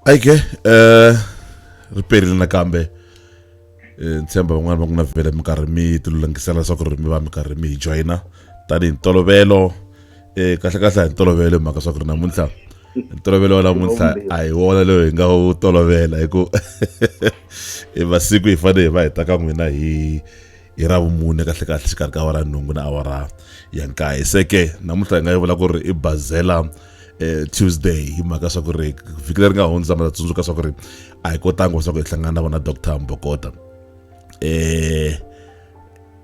Ayike ri perile nakambe. Ni tshemba van'wani va ku na vhele mi karhi mi ti lulamisela leswaku ri mi va mi karhi mi hi joyina tanihi ntolovelo. Kahle kahle hi ntolovelo hi mhaka swa ku ri namuntlha ntolovelo wa namuntlha a hi wona lowu hi nga wu tolovela hi ku i masiku hi fanele hi va hi ta ka n'wina hi ra vumune kahle kahle xikarhi ka awara nhungu na awara ya nkaye. Se ke namuntlha hi nga yi vula ku ri i bazela Tuesday hi mhaka swa ku ri vhiki leri nga hundza ma ta tsundzuka swa ku ri a hi kotanga swa ku hi hlangana na vona Dr Mbokota,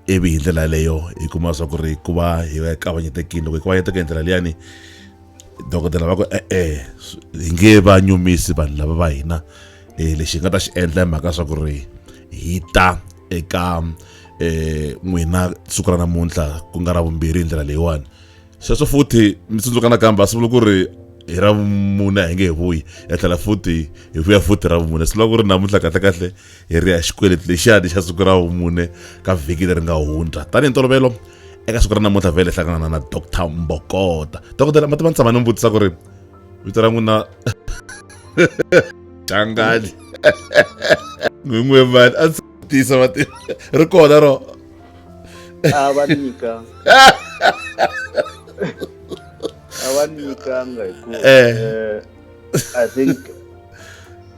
ivi hi ndlela yaleyo hi kuma swa ku ri ku va hi va kavanyetekile. Loko hi kavanyeteke hi ndlela liyani, dokodela va ku e-e, hi nge va nyumisi vanhu lava va hina. Lexi hi nga ta xi endla hi mhaka swa ku ri hi ta eka n'wina siku ra namuntlha ku nga ra vumbirhi hi ndlela leyiwani. Sweswo futhi mi tsundzuka nakambe a swi vuli ku ri hi ra vumune a hi nge he vuyi, hi tlhela futhi hi vuya futhi ra vumune. Swi vula ku ri namuntlha kahle kahle hi ri ya xikweleti lexiyani xa siku ra vumune ka vhiki leri nga hundza. Tanihi ntolovelo eka siku ra namuntlha vhele hlangana na Dr Mbokota. Dokodela, mativa ni tshama ni mi vutisa ku ri vito ra n'wina Changani n'win'we mani a ndzi vutisa mativa ri kona ro A va nyika, a va nyikanga hi ku I think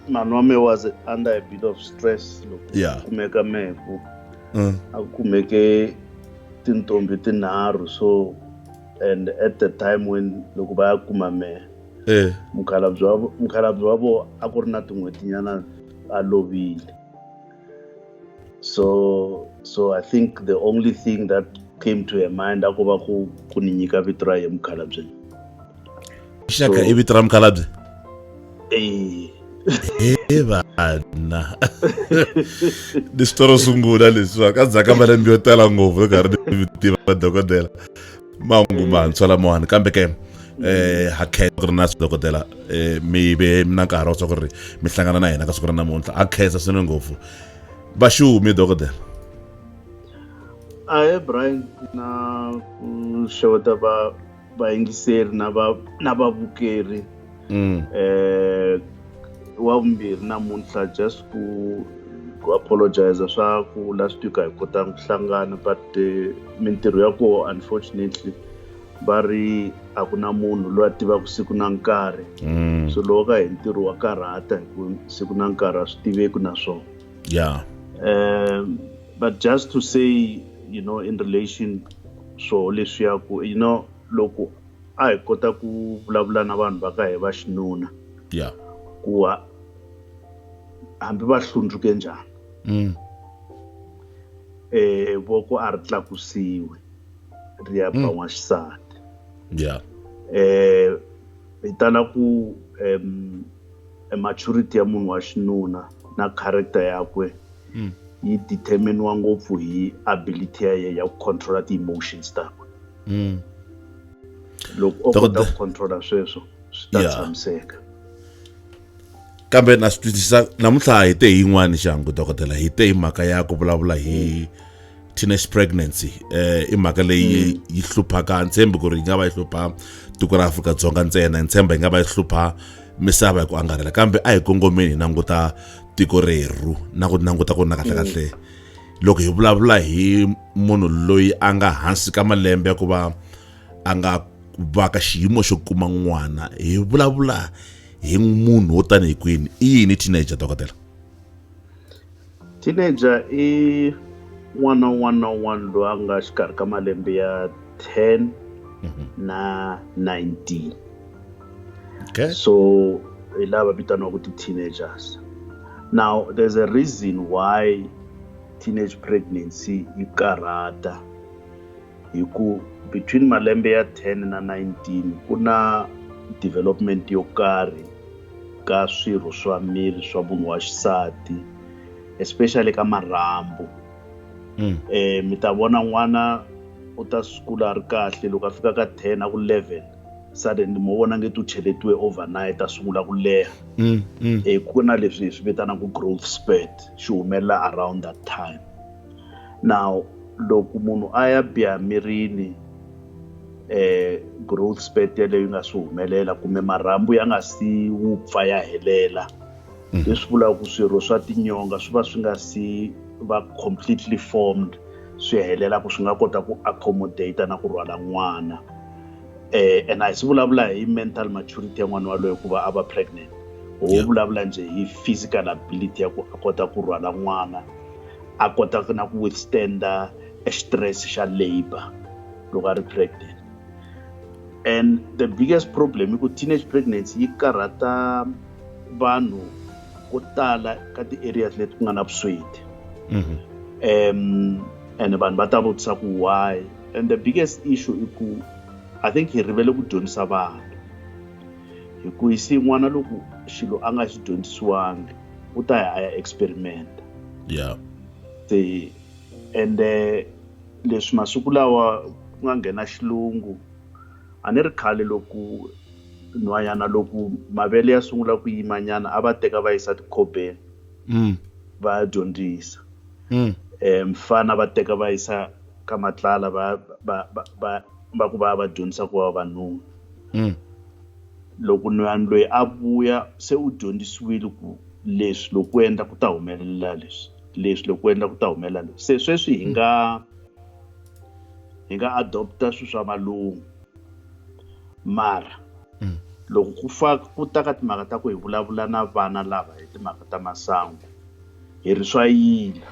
mhani wa me was under a bit of stress loko kumeka meku a kumeke tintombi tinharhu. So and at the time when loko va ya kuma mehe, mukhalabye wa vo a ku ri na tin'hwetinyana a lovile. So I think the only thing that came to her mind a ku va ku ni nyika vito ra ye mukhalabye. Xaka i vito ra mukhalabye? Eh. He vana, ni swi ro sungula leswiwa ka ndzhaku ka malembe yo tala ngopfu ni karhi ni tiva dokodela mahungu mantshwa lamawani. Kambe ke ha khensa ku ri na dokodela, mi ve na nkarhi wa swa ku ri mi hlangana na hina ka siku ra namuntlha. Ha khensa swinene ngopfu, vaxumi dokodela. Ahe Brian, na ku xeweta va vayingiseri na va na vavukeri. Wa vumbirhi namuntlha just ku apologize swa ku last week a hi kotanga ku hlangana, but mintirho ya koho unfortunately va ri a ku na munhu loyi a tivaka siku na nkarhi. So loko ka hi ntirho wa karhata hi ku siku na nkarhi a swi tiveki na swona. But just to say, in relation swo leswiya ku loko a hi kota ku vulavula na vanhu va ka hi va xinuna, ku hambi va hlundzuke njhani, voko a ri tlakusiwi ri ya ba n'waxisati. Hi tala ku maturity ya munhu wa xinuna na character yakwe yi determiniwa ngopfu hi ability ya yena ya ku controla ti-emotions takwe. Loko o kota ku controla sweswo, swi ta tshamiseka. Kambe na swi twisisa. Namuntlha hi te yin'wani xangu dokodela, hi te hi mhaka ya ku vulavula hi teenage pregnancy. I mhaka leyi yi hluphaka, ni tshembi ku ri yi nga va yi hlupha tiko ra Afrika-Dzonga ntsena, ni tshemba yi nga va yi hlupha misava hi ku angarhela. Kambe a hi kongomeni hi languta tiko rerhu na ku languta ku ri na kahle kahle loko hi vulavula hi munhu loyi a nga hansi ka malembe ya ku va a nga va ka xiyimo xo kuma n'wana, hi vulavula hi munhu wo tanihi kwini? I yini teenager, dokodela? Teenager i n'wana un'wana na un'wana loyi a nga xikarhi ka malembe ya 10 na 19. So hi lava vitaniwaka ti-teenagers. Now there's a reason why teenage pregnancy yi karhata, hi ku between malembe ya 10 na 19 ku na development yo karhi ka swirho swa miri swa munhu wa xisati, especially ka marhambu. Mi ta vona n'wana u ta kula a ri kahle, loko a fika ka 10 a ku 11, suddenly mo vona nge tu cheletiwe overnight, a sungula ku leha. Ku na leswi hi swi vitanaka growth spurt, xi humelela around that time. Now loko munhu a ya biha mirini, Growth spurt yaleyo yi nga si humelela kumbe marhambu ya nga si wupfa ya helela. Leswi vulaka ku swirho swa tinyonga swi va swi nga si va completely formed swi helela ku swi nga kota ku accommodate na ku rhwala n'wana. And a hi si vulavula hi mental maturity ya n'wana waloye ku va a va pregnant, ho vulavula njhe hi physical ability ya ku a kota ku rhwala n'wana, a kota na ku withstanda stress xa labor loko a ri pregnant. And the biggest problem i ku teenage pregnancy yi karhata vanhu ko tala ka ti-areas leti ku nga na vusweti. And vanhu va ta vutisa ku why, and the biggest issue i ku I think hi rivele ku dyondzisa vanhu, hi ku hi si n'wana loko xilo a nga xi dyondzisiwangi u ta ya a ya experimenta. Se ende leswi masiku lawa ku nga nghena xilungu, a ni ri khale loko nhwanyana loko mavele ya sungula ku yimanyana a va teka va yisa tikhobeni va ya dyondzisa. Mfana va teka va yisa ka matlala va va va va va ku va va dyondzisa ku va vavanuna. Loko nhwanyana loyi a vuya se u dyondzisiwile ku leswi loko u endla ku ta humelela leswi, leswi loko u endla ku ta humelela leswi. Se sweswi hi nga adopta swilo swa valungu, mara loko ku fa ku ta ka timhaka ta ku hi vulavula na vana lava hi timhaka ta masangu, hi ri swa yila.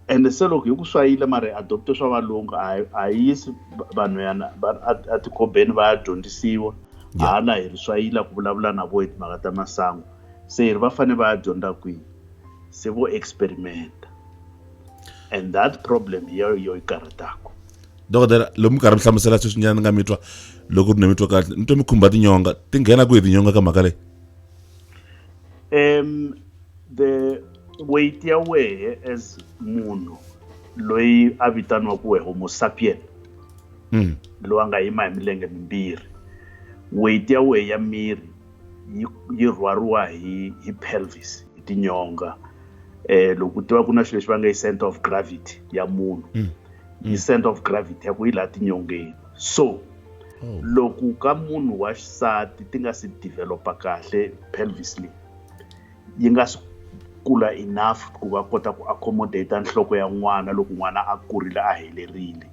Ende se loko hi ku swa yila mara hi adopte swa valungu, a hi yisi vanhwanyana a tikhobeni va ya dyondzisiwa. Hala hi ri swa yila ku vulavula na vo hi timhaka ta masangu, se hi ri va fanele va ya dyondza kwihi? Se vo experimenta, and that problem hi yo yo yi karhataka. Dokodela, loko mi karhi mi hlamusela sweswinyana, ni nga mi twa loko ri ni mi twa kahle, ni twa mi khumba tinyonga. Ti nghena kwihi tinyonga ka mhaka leyi? The weight ya wehe as munhu loyi a vitaniwaku we homo sapien, loyi a nga yima hi milenge mimbirhi, weight ya wehe ya miri yi rhwariwa hi pelvis, hi tinyonga. Loko u tiva ku na xilo lexi va nge i center of gravity ya munhu, yi center of gravity ya ku yi laha tinyongeni. So loko ka munhu wa xisati ti nga si developa kahle, pelvis leyi yi nga si kula enough ku va kota ku accommodate nhloko ya n'wana loko n'wana a kurile a helerile,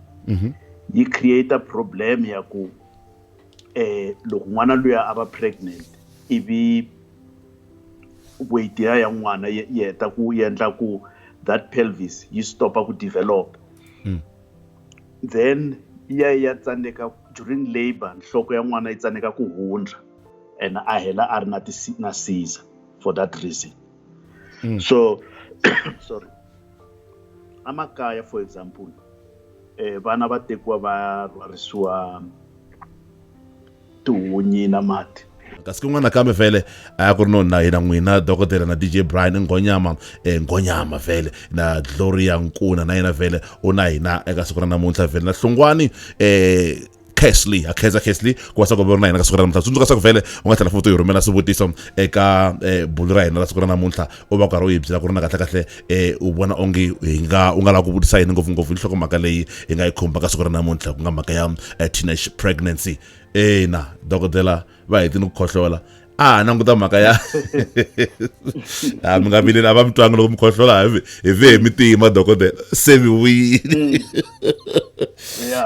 yi create problem ya ku loko n'wana luya a va pregnant, ivi weight ya n'wana yi heta ku endla ku that pelvis yi stopa ku develop, then ya tsandzeka during labor, nhloko ya n'wana yi tsandzeka ku hundza and a hela a ri na ti na caesar for that reason. So sorry, amakaya, for example, vana va tekiwa va rhwarisiwa tihunyi na mati. Kasi kun'wana nakambe vhele a ya ku ri no na hina n'wina dokodela na DJ Brian Nghonyama, Nghonyama vhele na Gloria Nkuna na yena vhele u na hina eka siku ra namuntlha vhele na Hlungwani Kesley, a khensa Kesley ku va swa ku va ri na hina ka siku ra namuntlha. Tsundzuka swa ku vhele u nga tlhela futhi u hi rhumela swivutiso eka bulu ra hina ra siku ra namuntlha, u va u karhi u hi byela ku ri na kahle kahle u vona onge hi nga u nga lava ku vutisa yini ngopfungopfu hi nhlokomhaka leyi hi nga yi khumba ka siku ra namuntlha, ku nga mhaka ya teenage pregnancy. Ina dokodela, va hetini ku khohlola, a ha languta mhaka ya a mi nga vileli, a va mi twangi loko mi khohlola, hi ve hi mi tima dokodela, se mi vuyile.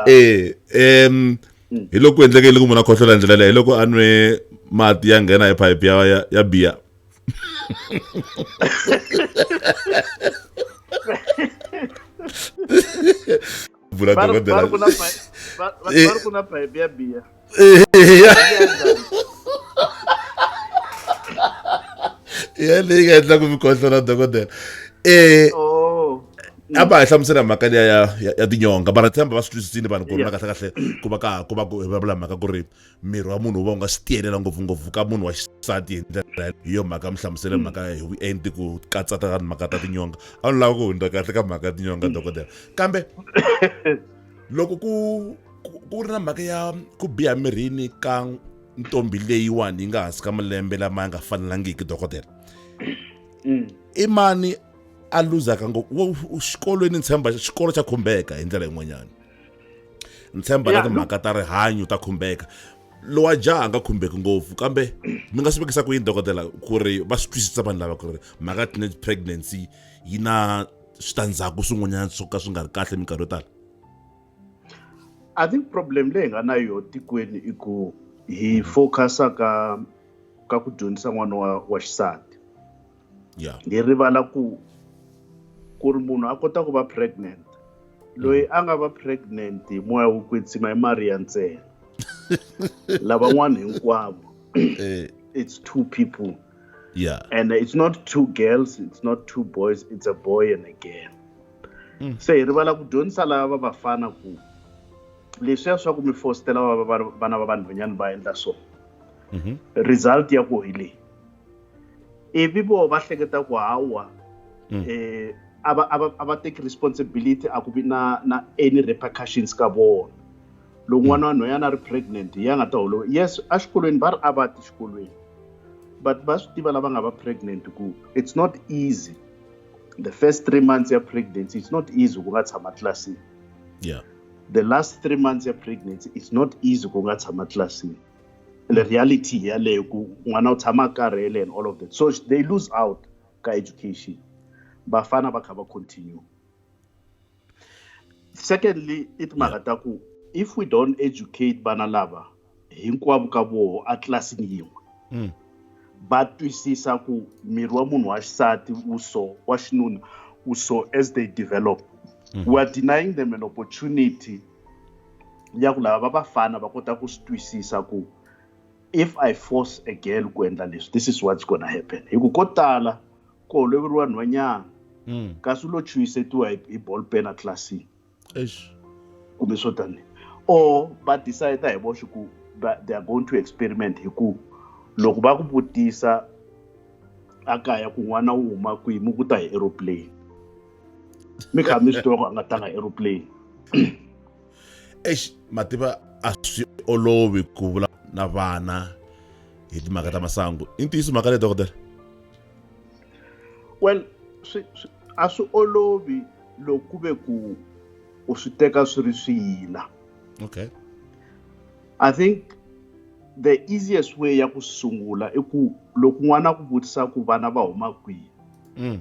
Hi loko ku endleke loko munhu a khohlola hi ndlela leyi, hi loko a nwe mati ya nghena hi phayiphi ya biya. Vula dokodela. Va ri ku na phayiphi ya biya. Ya leyi nga endla ku mi khohlola dokodela. A va hi hlamusela mhaka liya ya tinyonga, mara tshemba va swi twisisile vanhu ku ri na kahle kahle ku va ka ku va ku hi vulavula mhaka ku ri miri wa munhu wu va wu nga swi tiyelela ngopfungopfu ka munhu wa xisati hi ndlela hi yo mhaka mi hlamusele mhaka hi vuenti ku katsa ta mhaka ta tinyonga. A ni lava ku hundza kahle ka mhaka ya tinyonga dokodela, kambe loko ku ri na mhaka ya ku biha mirini ka ntombi leyiwani yi nga hansi ka malembe lama ya nga fanelangiki dokodela, i mani a luzaka ngopfu xikolweni? Ni tshemba xikolo xa khumbeka hi ndlela yin'wanyana. Ni tshemba na timhaka ta rihanyo ta khumbeka. Lowa jaha a nga khumbeki ngopfu, kambe mi nga swi vekisa ku yini, dokodela, ku ri va swi twisisa vanhu lava ku ri mhaka ya teenage pregnancy yi na switandzhaku swin'wanyana swo ka swi nga ri kahle minkarhi yo tala? I think problem leyi nga na yo tikweni i ku hi focusa ka ku dyondzisa n'wana wa xisati. Hi rivala ku ri munhu a kota ku va pregnant. Loyi a nga va pregnant hi moya wo kwetsima i Maria ntsena. Lavan'wana hinkwavo, it's two people. And it's not two girls, it's not two boys, it's a boy and a girl. Se hi rivala ku dyondzisa lava vafana ku leswiya swa ku mi fostela vana va vanhwanyana va endla so. Result ya ku hi leyi. Ivi vo va hleketa ku hawa, a va take responsibility, a ku vi na any repercussions ka vona. Loko n'wana wa nhwanyana a ri pregnant, ya nga ta holova. Yes, exikolweni va ri a va ti xikolweni, but va swi tiva lava nga va pregnant ku it's not easy. The first 3 months ya pregnancy, it's not easy ku nga tshama tlilasini. The last 3 months ya pregnancy, it's not easy ku nga tshama tlilasini. The reality yaleyo ku n'wana u tshama a karhele and all of that. So they lose out ka education. Bafana va kha va continue. Secondly, i timhaka ta ku if we don't educate vana lava hinkwavo ka voho a tlilasini yin'we, va twisisa ku miri wa munhu wa xisati wu so, wa xinuna wu so as they develop. We are denying them an opportunity ya ku lava va bafana va kota ku swi twisisa ku if I force a girl ku endla leswi, this is what's going to happen. Hi ku ko tala ku holoveriwa nhwanyana, kasi u lo chuhisetiwa hi ball pen a tlilasini. Eish. Kumbe swo tani. Or va decide hi voxe ku they are going to experiment hi ku loko va ku vutisa a kaya ku n'wana u huma kwihi, mi ku ta hi aeroplane. Mi kha mi swi tiva ku a nga tanga hi aeroplane. Eish, mativa a swi olovi ku vula na vana hi timhaka ta masangu. I ntiyiso mhaka leyi, dokodela? Well, a swi olovi loko ku ve ku u swi teka swi ri swiyila. I think the easiest way ya ku sungula i ku loko n'wana ku vutisa ku vana va huma kwihi,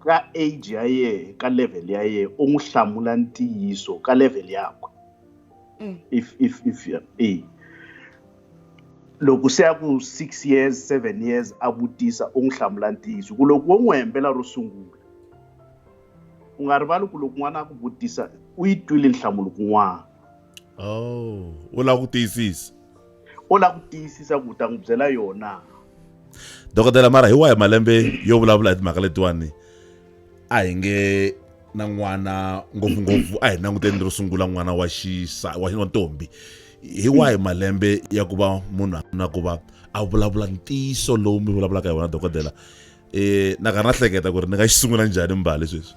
ka age ya yehe, ka level ya yehe, u n'wi hlamula ntiyiso ka level yakwe. Loko se a ku 6 years, 7 years a vutisa, u n'wi hlamula ntiyiso. Ku loko wo n'wi hembela ro sungula, u nga rivali ku loko n'wana a ku vutisa, u yi twile nhlamulo kun'wana. Oh, u lava ku tiyisisa. U lava ku tiyisisa ku u ta n'wi byela yona. Dokodela, mara hi wahi malembe yo vulavula hi timhaka letiwani? A hi nge na n'wana ngopfungopfu, a hi languteni ro sungula n'wana wa xisa, wa ntombi. Hi wahi malembe ya ku va munhu na ku va a vulavula ntiyiso lowu mi vulavulaka hi wona, dokodela? Na ka na hleketa ku ri ni nga xi sungula njhani mbali sweswi?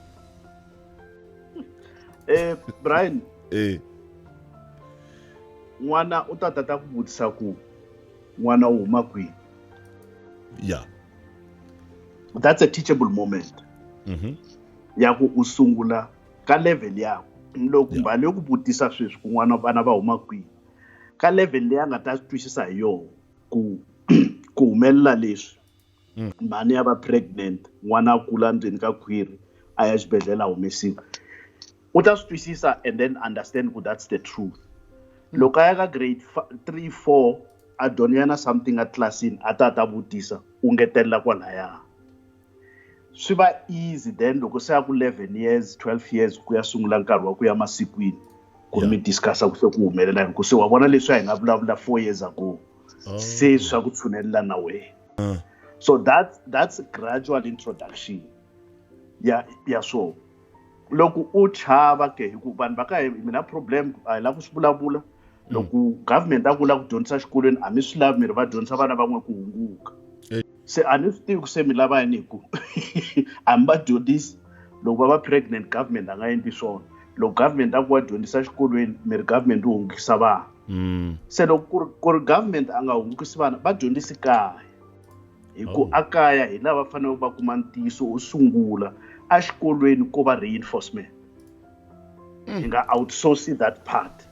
Brian. N'wana u ta tata ku vutisa ku n'wana u huma kwihi? That's a teachable moment. Ya ku u sungula ka level yakwe. Loko mbali yo ku vutisa sweswi ku n'wana vana va huma kwihi, ka level leyi a nga ta twisisa hi yona ku humelela leswi. Mhani ya va pregnant, n'wana a kula ndzeni ka khwiri, a ya xibedhlele a humesiwa. U ta swi twisisa and then understand ku that's the truth. Loko a ya ka grade 3, 4, a dyondza na something a tlilasini, a ta ta vutisa, u ngetelela kwalaya. Swi va easy then loko se a ku 11 years, 12 years ku ya sungula nkarhi wa ku ya masikwini, ku ri mi discussa ku se ku humelela yini, ku se wa vona leswi a hi nga vulavula 4 years ago. Se swa ku tshunelela na wena. So that's gradual introduction ya swo. Loko u chava ke hi ku vanhu va ka hi mina problem a hi lava ku swi vulavula. Loko government a vula ku dyondzisa xikolweni a mi swi lavi mi ri va dyondzisa vana van'we ku hunguka. Se a ni swi tivi ku se mi lava yini hi ku a mi va dyondzisi. Loko va va pregnant government a nga endli swona. Loko government a ku wa dyondzisa xikolweni mi ri government u hungukisa vana. Se loko ku ri government a nga hungukisi vana va dyondzisi kaya. Hi ku a kaya hi lava faneleke va kuma ntiyiso wo sungula exikolweni ko va reinforcement. Hi nga outsource that part.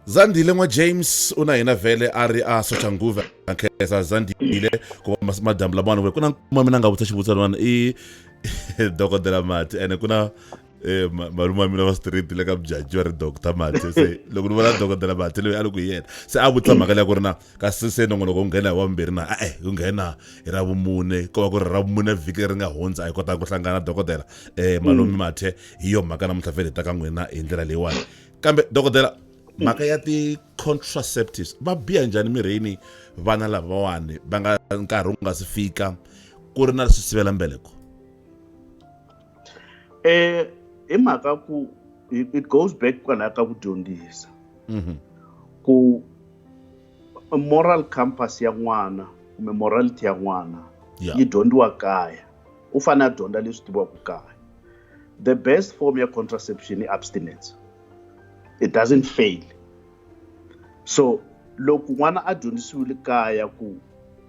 Zandile n'wa James u na hina vhele a ri a Soshanguve a khensa Zandile ku va madyambu lamawani ku na nkuma mina nga vutisa xivutiso lawani i dokodela Mati ene ku na eh, malume wa mina wa street le ka Mjaji va ri Doctor Mati se loko ni vona dokodela Mati loyi a ri ku hi yena se a vutisa mhaka leya ku ri na kasi se nongonoko wu nghena hi wa vumbirhi na e-e wu nghena hi ra vumune ko va ku ri ra vumune vhiki leri nga hundza a hi kotanga ku hlangana dokodela um malume Mathe hi yo mhaka namuntlha vhele hi ta ka n'wina hi ndlela leyiwani kambe dokodela mhaka ya ti-contraceptives va biha njhani mirini vana lavawani va nga nkarhi wu nga si fika ku ri na swisivela mbeleko? Hi mhaka ku it goes back kwalaya ka ku dyondzisa ku moral compass ya n'wana kumbe morality ya n'wana yi dyondziwa kaya. U fanele a dyondza leswi tiviwaka kaya. The best form ya contraception i abstinence. It doesn't fail. So loko n'wana a dyondzisiwile kaya ku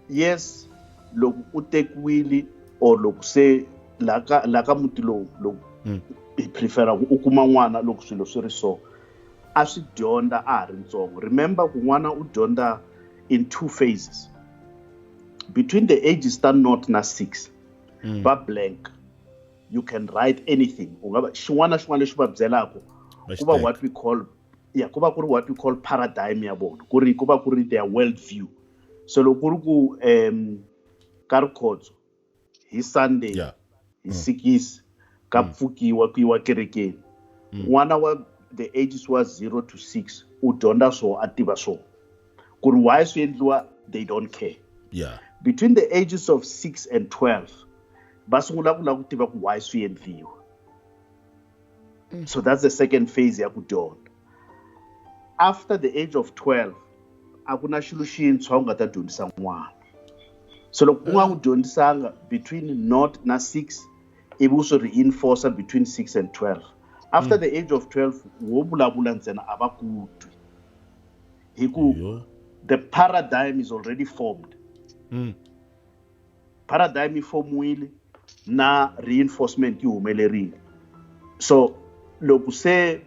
yes, loko u tekiwile or loko se la ka muti lowu, loko hi prefera ku u kuma n'wana loko swilo swi ri so, a swi dyondza a ha ri ntsongo. Remember ku n'wana u dyondza in two phases. Between the ages ta 0 na 6 va blank. You can write anything. U nga va xin'wana na xin'wana lexi va byelaka ku va what we call, yeah, ku va ku ri what we call paradigm ya vona, ku ri ku va ku ri their world view. So loko ku ri ku ka Rikhotso hi Sunday hi 6 ka pfukiwa ku yiwa kerekeni, n'wana wa the ages wa 0 to 6 u dyondza swo a tiva swo ku ri why swi endliwa, they don't care. Between the ages of 6 and 12 va sungula ku lava ku tiva ku why swi endliwa. So that's the second phase ya ku dyondza. After the age of 12 a ku na xilo xintshwa u nga ta dyondzisa n'wana. So loko u nga n'wi dyondzisanga between 0 na 6, ivi u swi reinforce between 6 and 12, after the age of 12 wo vulavula ntsena a va ku twi, hi ku the paradigm is already formed. Paradigm yi fomiwile na reinforcement yi humelerile. So loko se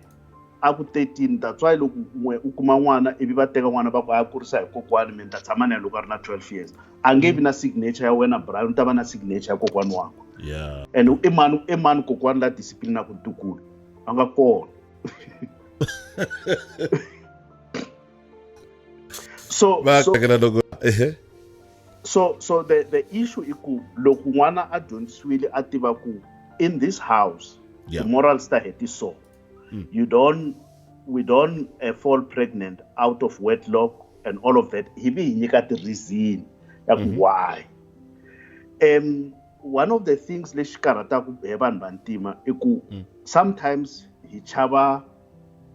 a ku 13, that's why loko n'we u kuma n'wana ivi va teka n'wana va ku a ya kurisa hi kokwani, mi ta tshama na yena loko a ri na 12 years, a nge vi na signature ya wena Brian, u ta va na signature ya kokwani wakwe. And i mani, i mani kokwani la disciplinaka ntukulu? A nga kona. So va tsakela loko ehe. So the issue i ku loko n'wana a dyondzisiwile a tiva ku in this house the morals ta heti, so you don't we don't fall pregnant out of wedlock and all of that, hi vi hi nyika ti-reason ya ku why. One of the things lexi karhataka hi vanhu vantima i ku sometimes hi chava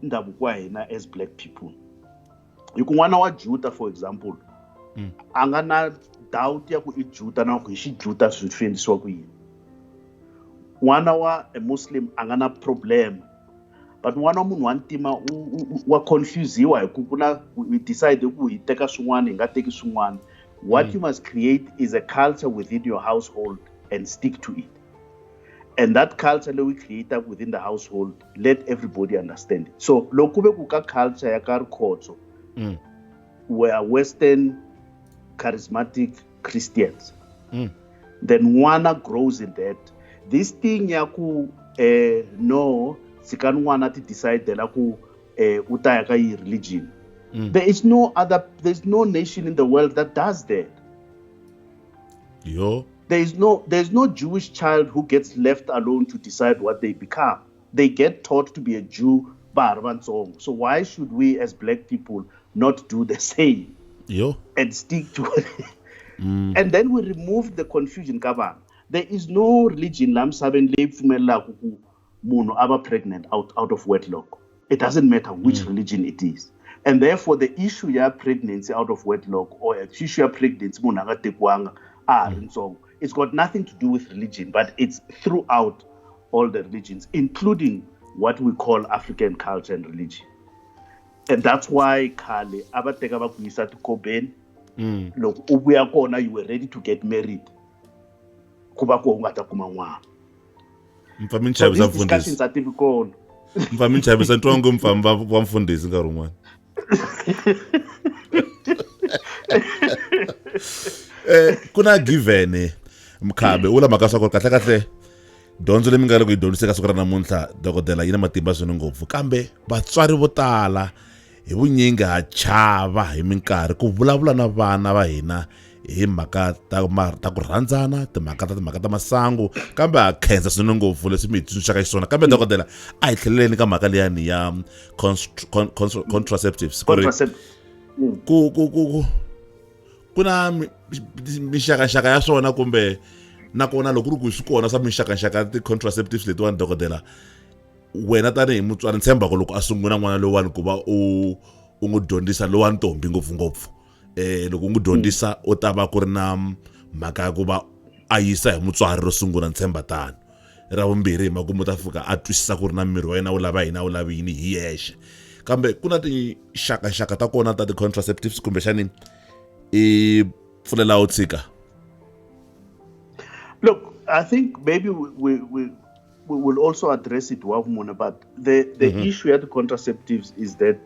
ndhavuko wa hina as black people, hi ku n'wana wa Juda, for example, a nga na doubt ya ku i Juda na ku hi xijuda swi swi endlisiwa ku yini. N'wana wa a Muslim a nga na problem, but n'wana wa munhu wa ntima wa confusiwa hi ku ku na we decide ku hi teka swin'wana, hi nga teki swin'wana. What you must create is a culture within your household and stick to it, and that culture leyi create within the household, let everybody understand it. So loko ku ve ku ka culture ya ka Rikhotso we are Western charismatic Christians, then n'wana grows in that. This thing ya ku no, tshikani n'wana ti decidela ku u ta ya ka yi religion, there is no other, there is no nation in the world that does that. Yo. There is no Jewish child who gets left alone to decide what they become. They get taught to be a Jew va ha ri vatsongo. So why should we as black people not do the same Yo. And stick to it? And then we remove the confusion ka vana. There is no religion la misaveni leyi pfumelelaka ku munhu a va pregnant out of wedlock. It doesn't matter which religion it is. And therefore the issue ya pregnancy out of wedlock or issue ya pregnancy munhu a nga tekiwanga a ha ri ntsongo, it's got nothing to do with religion, but it's throughout all the religions, including what we call African culture and religion. And that's why khale a va teka va ku yisa tikobeni, loko u vuya kona you were ready to get married, ku va ku u nga ta kuma n'wana. Mpfa mi So chavisa these mfundhisi. Discussions a ti vi kona. Mpfa mi chavisa, ntwangu mpfa wa mfundhisi nkarhi wun'wana. Ku na given mkhabe u la mhaka swa ku kahle kahle dyondzo leyi mi nga le ku yi dyondzise ka siku ra namuntlha dokodela yi na matimba swinene ngopfu kambe vatswari vo tala hi vunyingi ha chava hi minkarhi ku vulavula na vana va hina hi mhaka ta ta ku rhandzana timhaka ta timhaka ta masangu kambe ha khensa swinene ngopfu leswi mi hi tsundzuxaka xiswona kambe dokodela a hi tlheleleni ka mhaka liyani ya contraceptives ku ri ku ku ku ku ku na mixakaxaka ya swona kumbe nakona loko ku ri ku swi kona swa mixakaxaka ti-contraceptives letiwani dokodela wena tanihi mutswari ni tshemba ku loko a sungula n'wana lowani ku va u u n'wi dyondzisa lowa ntombi ngopfungopfu loko u n'wi dyondzisa u ta va ku ri na mhaka ya ku va a yisa hi mutswari ro sungula ni tshemba tano ra vumbirhi hi makumu ta fika a twisisa ku ri na miri wa yena wu lava yini a wu lavi yini hi yexe kambe ku na tinxakaxaka ta kona ta ti-contraceptives kumbexani i pfulela u tshika. Look, I think maybe we will also address it Wavmuna, but the issue at the contraceptives is that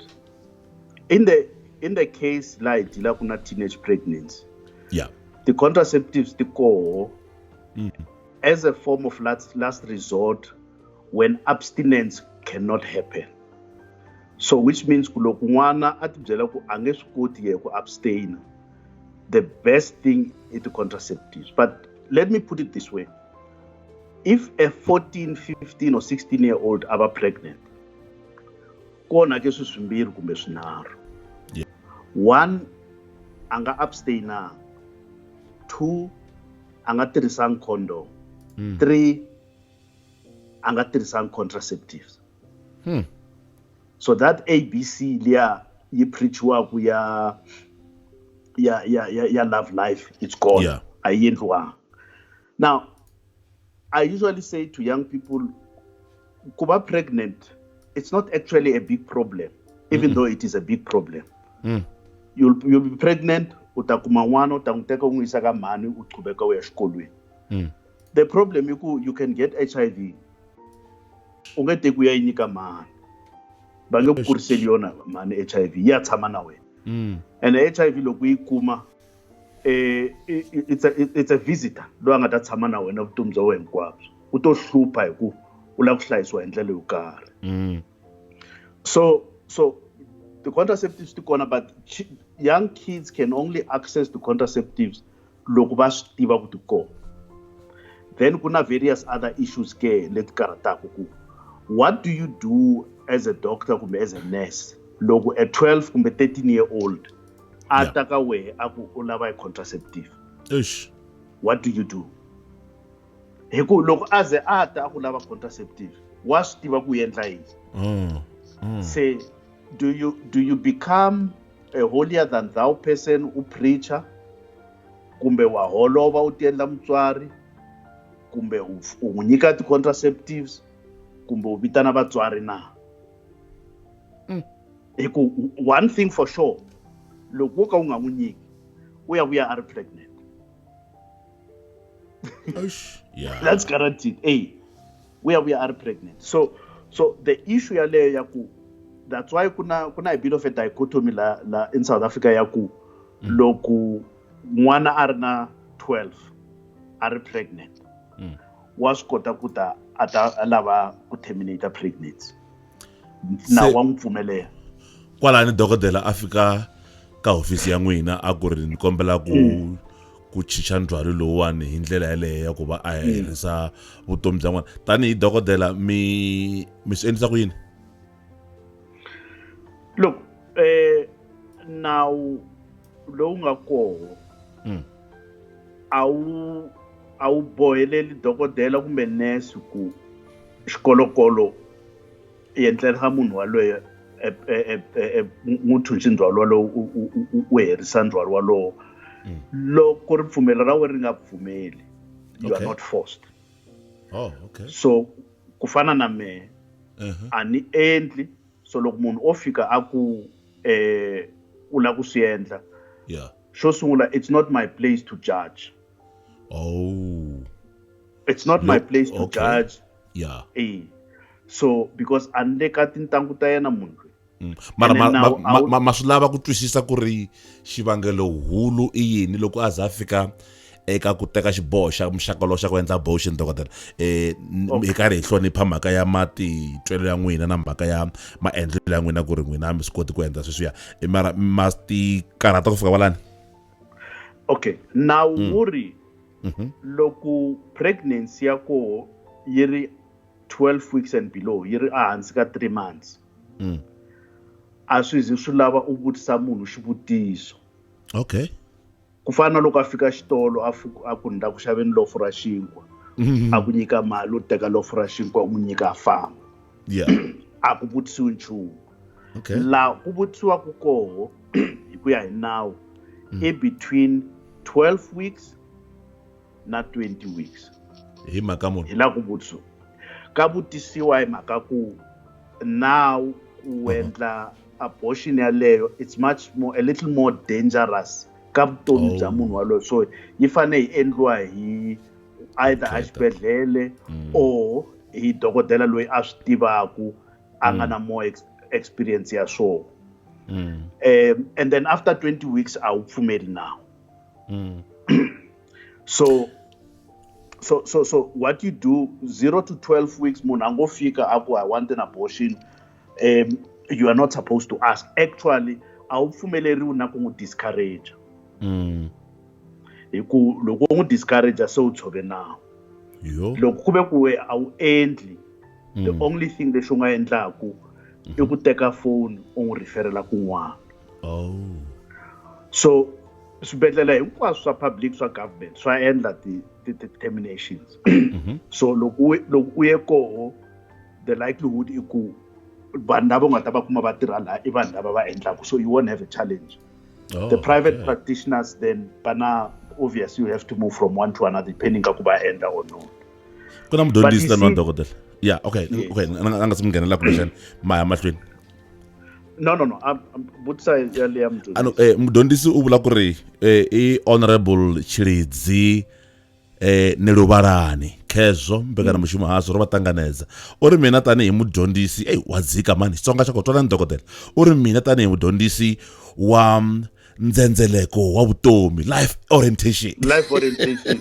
in the case like la kuna teenage pregnancy, the contraceptives ti koho as a form of last resort when abstinence cannot happen. So which means ku loko n'wana a ti byela ku a nge swi koti ye ku abstain, the best thing is the contraceptives. But let me put it this way. If a 14, 15 or 16 year old ava pregnant, ku onhake swilo swimbirhi kumbe swinharhu. One, a nga abstainanga. Two, a nga tirhisanga condom. Three, a nga tirhisanga contraceptives. So that ABC liya yi preachiwaku ya love life, it's gone. A yi endliwanga. Now, I usually say to young people, ku va pregnant, it's not actually a big problem, even though it is a big problem. You'll be pregnant, u ta kuma n'wana, u ta n'wi teka u n'wi yisa ka mhani, u qhubeka u ya xikolweni. The problem i ku you can get HIV. U nge teki u ya yi nyika mhani. Va nge ku kuriseli yona mhani HIV, yi ya tshama na wena. And HIV loko yi kuma, it's a visitor loyi a nga ta tshama na wena vutomi bya wena hinkwabyo. U to hlupha hi ku u lava ku hlayisiwa hi ndlela yo karhi. So the contraceptives ti kona, but young kids can only access the contraceptives loko va swi tiva ku ti kona. Then ku na various other issues ke leti karhataka ku what do you do as a doctor kumbe as a nurse loko a 12 kumbe 13 year old a ta ka wehe a ku u lava contraceptive? Eish. What do you do? Hi ku loko a ze a ta a ku lava contraceptive, wa swi tiva ku endla yini. Say, do you become a holier than thou person, u preacher, kumbe wa holova u tiendla mutswari, kumbe u n'wi nyika ti-contraceptives, kumbe u vitana vatswari na? Hi ku one thing for sure, loko wo ka u nga n'wi nyiki, u ya vuya a ri pregnant. Eish. That's guaranteed. Ey, u ya vuya a ri pregnant. So the issue yaleyo ya ku that's why ku na a bit of a dichotomy la in South Africa ya ku loko n'wana a ri na 12 a ri pregnant, wa swi kota ku ta a ta a lava ku terminate pregnancy na wa n'wi pfumelela. Kwalani dokodela a fika ka hofisi ya n'wina a ku ri ni kombela ku chicha ndzhwalo lowuwani hi ndlela yaleyo ya ku va a herisa vutomi bya n'wana, tanihi dokodela mi swi endlisa ku yini? Look, nawu lowu nga koho a wu boheleli dokodela kumbe nurse ku xikolokolo endlela munhu waloye n'wi thunxi ndzhwalo walowo, u herisa ndzhwalo walowo. Loko ripfumelo ra wena ri nga pfumeli, you are not forced. Oh, okay. So ku fana na mehe, a ni endli. So loko munhu o fika a ku u lava ku swi endla, xo sungula, it's not my place to judge. It's not my place to judge. Eh, so because a ni le ka tintangu ta yena munhu loyi. Mara ma swi lava ku twisisa ku ri xivangelo hulu i yini loko a za a fika eka ku teka xiboho xa muxaka lowu xa ku endla abortion, dokodela. Hi karhi hi hlonipha mhaka ya matitwelo ya n'wina na mhaka ya maendlelo ya n'wina, ku ri n'wina a mi swi koti ku endla sweswiya, mara ma ti karhata ku fika kwalani. Okay, nawu wu ri loko pregnancy ya koho yi ri 12 weeks and below, yi ri ehansi ka 3 months, a swi zi swi lava u vutisa munhu xivutiso. Ku fana na loko a fika xitolo a ku ni la ku xaveni lofu ra xinkwa, a ku nyika mali, u teka lofu ra xinkwa u n'wi nyika a famba. A ku vutisiwi nchumu. Laha ku vutisiwaka koho hi ku ya hi nawu i between 12 weeks na 20 weeks. Hi mhaka muni? Hi laha ku vutisiwa. Ka vutisiwa hi mhaka ku now ku endla abortion yaleyo it's much more, a little more dangerous ka vutomi bya munhu waloye, so yi fanele yi endliwa hi either a xibedhlele or hi dokodela loyi a swi tivaku, a nga na more experience ya swona. And then after 20 weeks a wu pfumeli nawu. So what you do 0 to 12 weeks, munhu a ngo fika a ku I want an abortion, you are not supposed to ask. Actually a wu pfumeleriwi na ku n'wi discourage. Hi ku loko u n'wi discourage se u tshove nawu. Loko ku ve ku we a wu endli, the only thing lexi u nga endlaku i ku teka phone u n'wi referela kun'wana. So swibedhlele hinkwaswo swa public, swa government, swa endla ti terminations. So loko u ye koho, the likelihood i ku vanhu lava u nga ta va kuma va tirha laha i vanhu lava va endlaku, so you won't have a challenge. The private practitioners then bana, obviously you have to move from one to another depending ka ku va endla or not. Ku na mudyondzisi tani wa dokodela. Yeah, okay. Yes. Okay, a nga si mi nghenela kumbexana ma ya mahlweni. No. Vutisa ya leya mudyondzisi. Ano, mudyondzisi u vula ku ri i Honorable Tshilidzi Neluvhalani khezwo mbekanamushumo haswo ro va ṱanganedza. U ri mina tanihi mudyondzisi, ey wa dzika mani Xitsonga xa ko twalani dokodela. U ri mina tanihi mudyondzisi wa ndzhendzeleko wa vutomi, life orientation. Life orientation.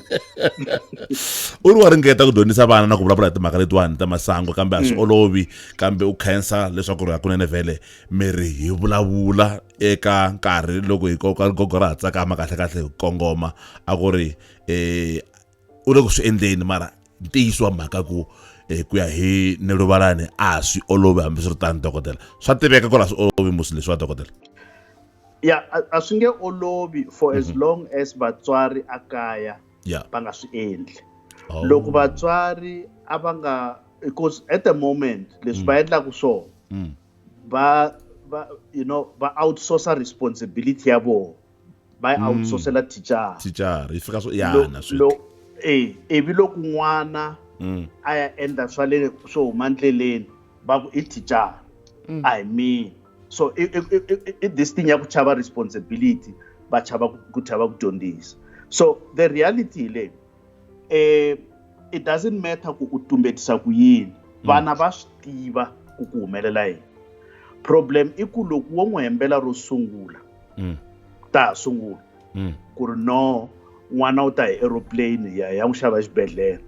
U ri wa ringeta ku dyondzisa vana na ku vulavula hi timhaka letiwani ta masangu, kambe a swi olovi, kambe u khensa leswaku ri hakunene vhele mi ri hi vulavula eka nkarhi loko hi koka gogo ra ha tsakama kahle kahle hi kongoma, a ku ri u le ku swi endleni, mara ntiyiso wa mhaka ku ku ya hi Neluvalani a swi olovi. Hambiswiritano dokodela, swa tiveka ku ri a swi olovi musi leswi wa dokodela. Ya, a swi nge olovi for as long as vatswari a kaya va nga swi endli. Loko vatswari a va nga, because at the moment leswi va endlaka swona, va you know, va outsource responsibility ya vona, va yi outsourcela teacher. Teacher yi fika swo yana swi. Ivi loko n'wana a ya endla swa le swo huma ndleleni, va ku i teacher, a hi mina. So i this thing ya ku chava responsibility, va chava ku chava ku dyondzisa. So the reality le, it doesn't matter ku u tumbetisa ku yini, vana va swi tiva ku ku humelela yini. Problem i ku loko wo n'wi hembela ro sungula, ta ha sungula ku ri no, n'wana u ta hi aeroplane ya n'wi xava exibedhlele,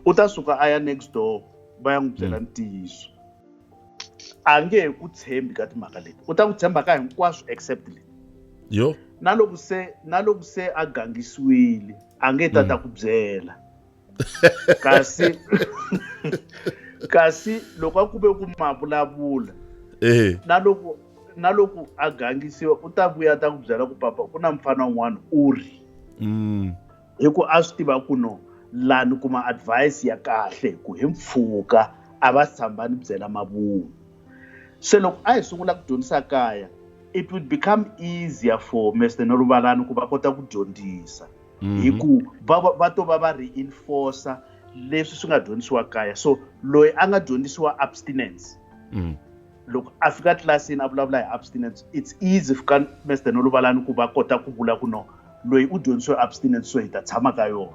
u ta suka a ya next door va ya n'wi byela ntiyiso. A nge he ku tshembi ka timhaka leti, u ta ku tshemba ka hinkwaswo except leti. Na loko se a gangisiwile, a nge ta ta ku byela. Kasi loko a ku ve ku ma vulavula, na loko a gangisiwa, u ta vuya ta ku byela ku papa ku na mfana un'wana u ri. Hi ku a swi tiva ku no, laha ni kuma advice ya kahle ku hi mpfhuka a va tshamba ni byela mavunwa. Se loko a hi sungula ku dyondzisa kaya, it would become easier for Mr Neluvalani ku va kota ku dyondzisa. Hi ku va to va va reinforcer leswi swi nga dyondzisiwa kaya. So loyi a nga dyondzisiwa abstinence, loko a fika tlilasini a vulavula hi abstinence, it's easy for Mr Neluvalani ku va kota ku vula ku no, loyi u dyondzisiwe abstinence, so hi ta tshama ka yona.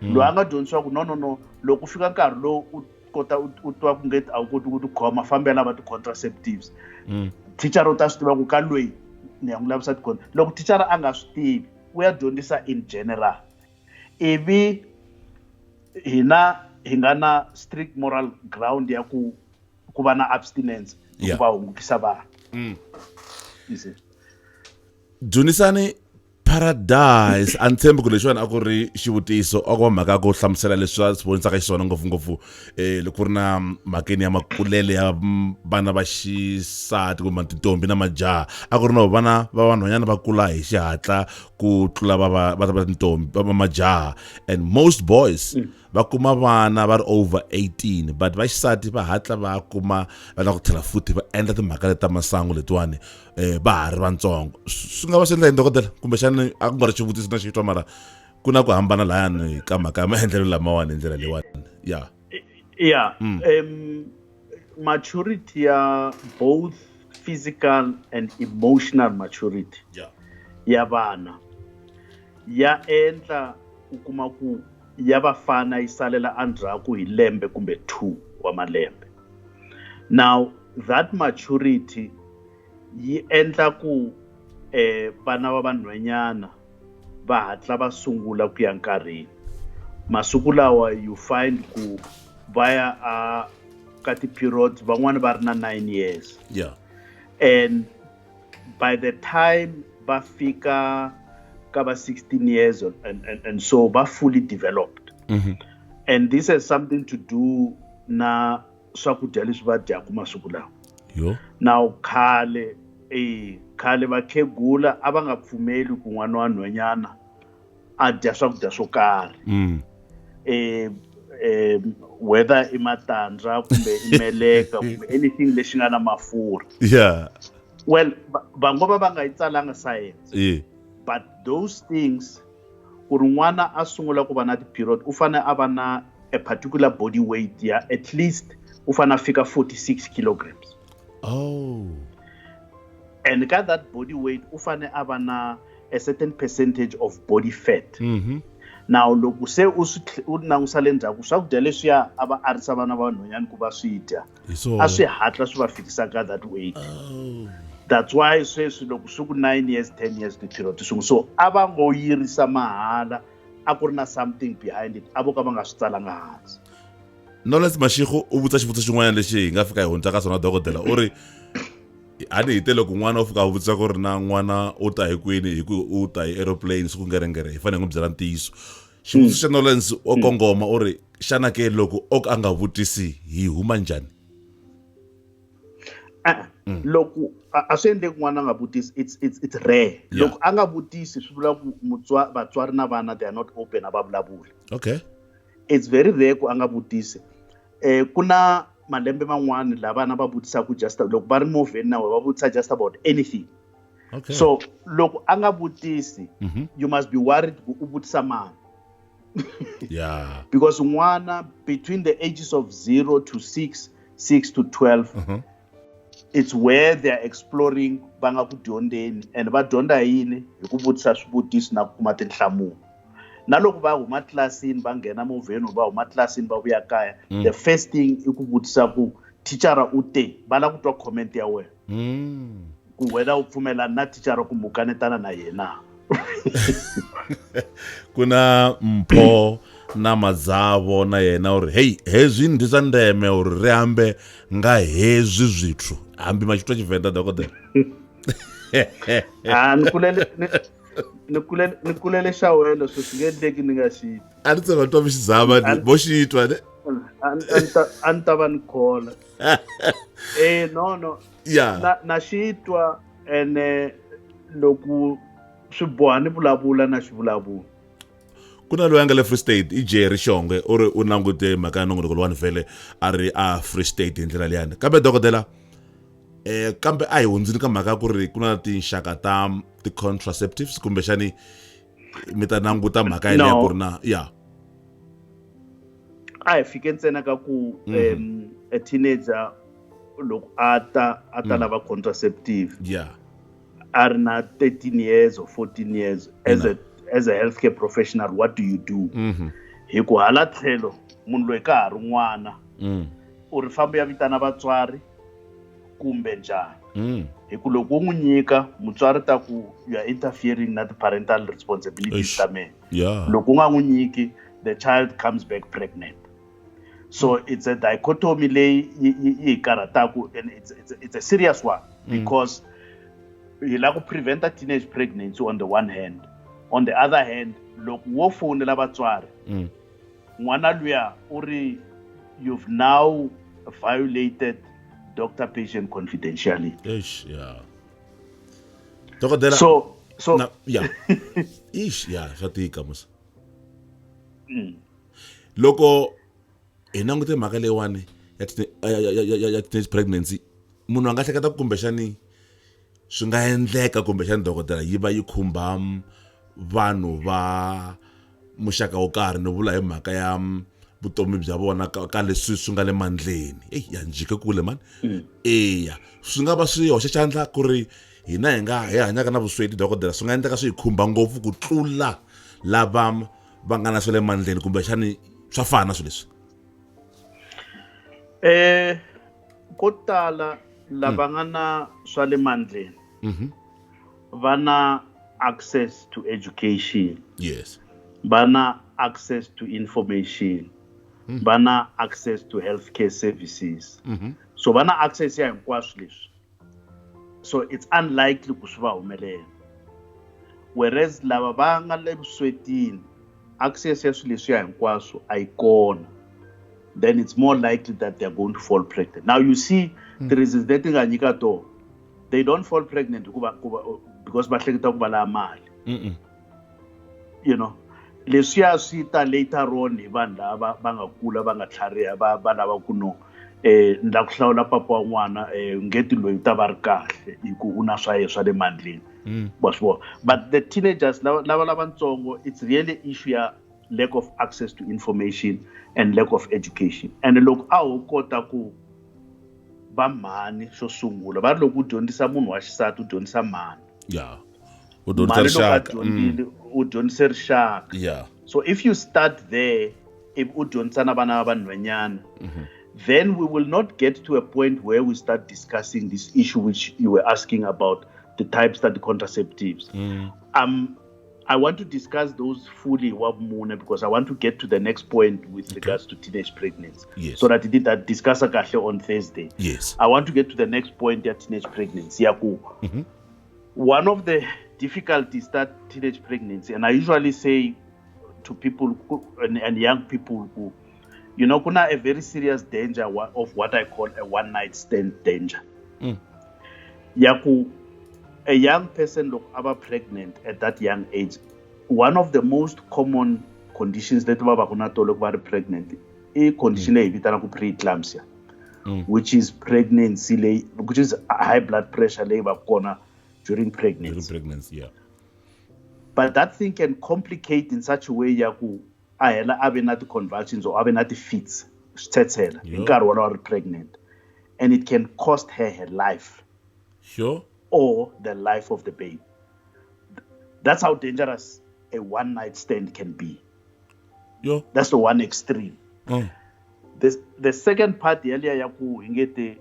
Loyi a nga dyondzisiwa ku no, no, no, loko ku fika nkarhi lowu kota u twa ku nge a wu koti ku tikhoma, famba ya lava ti-contraceptives. Thicara u ta swi tiva ku ka loyi ni ya n'wi lavisa ti loko thicara a nga swi tivi, u ya dyondzisa in general. Ivi hina hi nga na strict moral ground ya ku ku va na abstinence, ku va hungukisa vanhu. You see? Dzunisani Paradise, a ni tshembi ku lexiwani a ku ri xivutiso, a ku va mhaka ya ku hlamusela leswi a swi vonisaka xiswona, ngopfungopfu loko ku ri na mhakeni ya makulele ya vana va xisati kumbe tintombi na majaha. A ku ri no vana va vanhwanyana va kula hi xihatla ku tlula va va va va tintombi va majaha, and most boys va kuma vana va ri over 18, but va xisati va hatla va kuma va lava ku tlhela futhi va endla timhaka leti ta masangu letiwani va ha ri vatsongo. Swi nga va swi endla yini, dokodela? Kumbexani a ku nga ri xivutiso na xitwa, mara ku na ku hambana layani ka mhaka ya maendlelo lamawani hi ndlela leyiwani ya. Yeah. Maturity ya both physical and emotional maturity ya vana ya endla u kuma ku ya vafana yi salela endzhaku hi lembe kumbe 2 wa malembe. Now that maturity yi endla ku vana va vanhwanyana va hatla va sungula ku ya nkarhini. Masiku lawa you find ku va ya a ka ti-periods van'wani va ri na 9 years. And by the time va fika ka va 16 years and so va fully developed. And this has something to do na swakudya leswi va dyaka masiku lawa. Now khale khale vakhegula a va nga pfumeli ku n'wana wa nhwanyana a dya swakudya swo karhi. Whether i matandza kumbe i meleka kumbe anything lexi nga na mafurha. Well, vango va va nga yi tsalanga science. But those things, ku ri n'wana a sungula ku va na ti-period, u fanele a va na a particular body weight ya at least u fanele a fika 46 kilograms. And ka that body weight u fanele a va na a certain percentage of body fat. Now loko se u swi u langusa le ndzhaku, swakudya leswiya a va arisa vana va vanhwanyana ku va swi dya, a swi hatla swi va fikisa ka that weight. That's why sweswi loko swi ku 9 years, 10 years ti-period ti sungula. So a va ngo yirisa mahala, a ku ri na something behind it, a vo ka va nga swi tsalanga hansi. Knowledge Mashego u vutisa xivutiso xin'wana lexi hi nga fika hi hundza ka swona, dokodela. U ri a ni hi te loko n'wana u fika a vutisa ku ri na n'wana u ta hi kwini, hi ku u ta hi aeroplane siku ngerengere, hi fanele hi n'wi byela ntiyiso. Xivutiso xa Knowledge o kongoma, u ri xana ke loko o ka a nga vutisi hi huma njhani? Loko a swi endleki n'wana a nga vutisi, it's rare. Loko a nga vutisi swi vula ku vatswari na vana they are not open, a va vulavuli. It's very rare ku a nga vutisi. Ku na malembe man'wani la vana va vutisaka just loko va ri movheni na wena, va vutisa just about anything. So loko a nga vutisi, you must be worried ku u vutisa mani. Because n'wana between the ages of 0 to 6, 6 to 12, it's where they are exploring, va nga ku dyondzeni, and va dyondza yini hi ku vutisa swivutiso na ku kuma tinhlamulo. Na loko va huma tlilasini va nghena movheni, va huma tlilasini va vuya kaya, the first thing i ku vutisa ku thicara u te, va lava ku twa comment ya wena. Ku wena u pfumelana na thicara kumbe u kanetana na yena. Ku na Mpho na Madzavo na yena uri hey, hezwi ndi zwa ndeme uri ri ambe nga hezwi zwithu, hambi machitwa Tshivenda, dokodela. Ah, ni kulele, ni, ni kulele, ni kulele xawelo, swi swi nge endleki ni nga xi. A ni tsema twa mixizama ni vo xi twa ne. A ni ta va ni khola. No, no. Na xi twa ene loko swi boha ni vulavula na xi vulavula. Ku na loyi a nga le Free State, i Jerry Shongwe, u ri u langute mhaka ya nongonoko lowani vhele a ri a Free State hi ndlela liyani. Kambe dokodela, kambe a hi hundzini ka mhaka ya ku ri ku na tinxaka ta ti-contraceptives, kumbexani mi ta languta mhaka yaleyo ku ri na ya. A hi fike ntsena ka ku, a teenager loko a ta, a ta lava contraceptive. A ri na 13 years or 14 years, as a healthcare professional, what do you do? Hi ku hala tlhelo munhu loyi ka ha ri n'wana. U ri famba ya vitana vatswari kumbe njhani? Hi ku loko u n'wi nyika mutswari ta ku you are interfering na ti-parental responsibilities ta mina. Loko u nga n'wi nyiki, the child comes back pregnant. So it's a dichotomy leyi yi hi karhataku, and it's a serious one because hi lava ku preventa teenage pregnancy on the one hand. On the other hand, loko wo fonela vatswari, n'wana luya u ri you've now violated doctor patient confidentiality. Eish, yeah. Dokodela, so na, yeah. Eish, yeah, swa tika musa. Loko hi langute mhaka leyiwani ya teenage pregnancy, munhu a nga hleketa kumbexani swi nga endleka kumbexani dokodela yi va yi khumba vanhu va muxaka wo karhi, ni vula hi mhaka ya vutomi bya vona ka leswi swi nga le mandleni. Eyi, ya njhike kule mani. Eya, swi nga va swi hoxa xandla ku ri hina hi nga hi hanyaka na vusweti dokodela, swi nga endleka swi hi khumba ngopfu ku tlula lava va nga na swa le mandleni, kumbexani swa fana swilo leswi? Ko tala lava nga na swa le mandleni va na access to education. Va na access to information. Va na access to healthcare services. So va na access ya hinkwaswo leswi. So it's unlikely ku swi va humelela. Whereas lava va nga le vuswetini, access ya swilo leswiya hinkwaswo a yi kona. Then it's more likely that they are going to fall pregnant. Now you see the reasons leti nga nyika to, they don't fall pregnant hikuva because va hleketa ku va lava mali. You know, leswiya swi ta later on hi vanhu lava va nga kula va nga tlhariha va lava ku no ni lava ku hlawula papa wa n'wana, ngeti loyi u ta va ri kahle hi ku u na swa yena swa le mandleni. Wa swi vona? But the teenagers lava lavatsongo, it's really issue ya lack of access to information and lack of education. And loko a ho kota ku va mhani xo sungula, va ri loko u dyondzisa munhu wa xisati u dyondzisa mhani. Yeah. U dyondzisa Mhani loko a rixaka. Dyondzile, u dyondzise rixaka. So if you start there, if u dyondzisa na vana va vanhwanyana, then we will not get to a point where we start discussing this issue which you were asking about, the types that the contraceptives. I want to discuss those fully wabumune because I want to get to the next point with regards to teenage pregnancy. So that did that discuss kahle on Thursday. I want to get to the next point ya teenage pregnancy. Yaku. One of the difficulties that teenage pregnancy, and I usually say to people and young people who, you know, kuna a very serious danger of what I call a one night stand danger. Yaku, a young person look ever pregnant at that young age, one of the most common conditions that ba ba gona to look very pregnant, a condition leyi vitana ku preeclampsia, which is pregnancy leyi, which is high blood pressure leyi ba kona during pregnancy. During pregnancy, yeah. But that thing can complicate in such a way yaku a hela a ve na ti convulsions or a ve na ti fits, switshetshela, hi nkarhi wolowo a ri pregnant, and it can cost her her life. Or the life of the baby. That's how dangerous a one night stand can be. That's the one extreme. The second part yaliya ya ku hi nge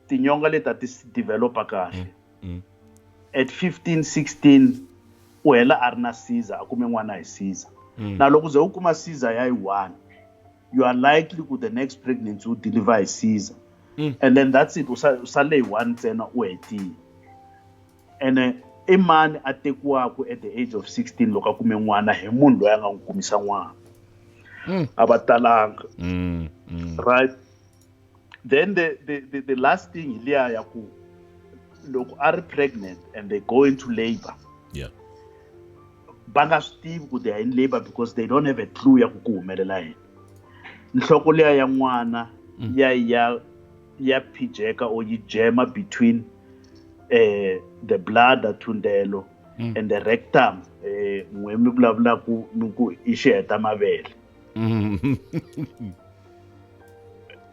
tinyonga leti a ti developa kahle. At 15, 16, u hela a ri na Caesar, a kume n'wana hi Caesar. Na loko ze u kuma Caesar ya yi 1, you are likely ku the next pregnancy u deliver hi Caesar. And then that's it, u sale hi 1 ntsena u hetile. And i mani a tekiwaka at the age of 16 loko a kume n'wana hi munhu loyi a nga n'wi kumisa n'wana? A va talanga. Right? Then the last thing hi liya ya ku loko a ri pregnant and they go into labor. Va nga swi tivi ku they are in labor because they don't have a clue ya ku ku humelela yini. Nhloko liya ya n'wana ya phijeka or yi jema between the bladder thundelo and the rectum, n'we mi vulavulaku ni ku i xiheta mavele.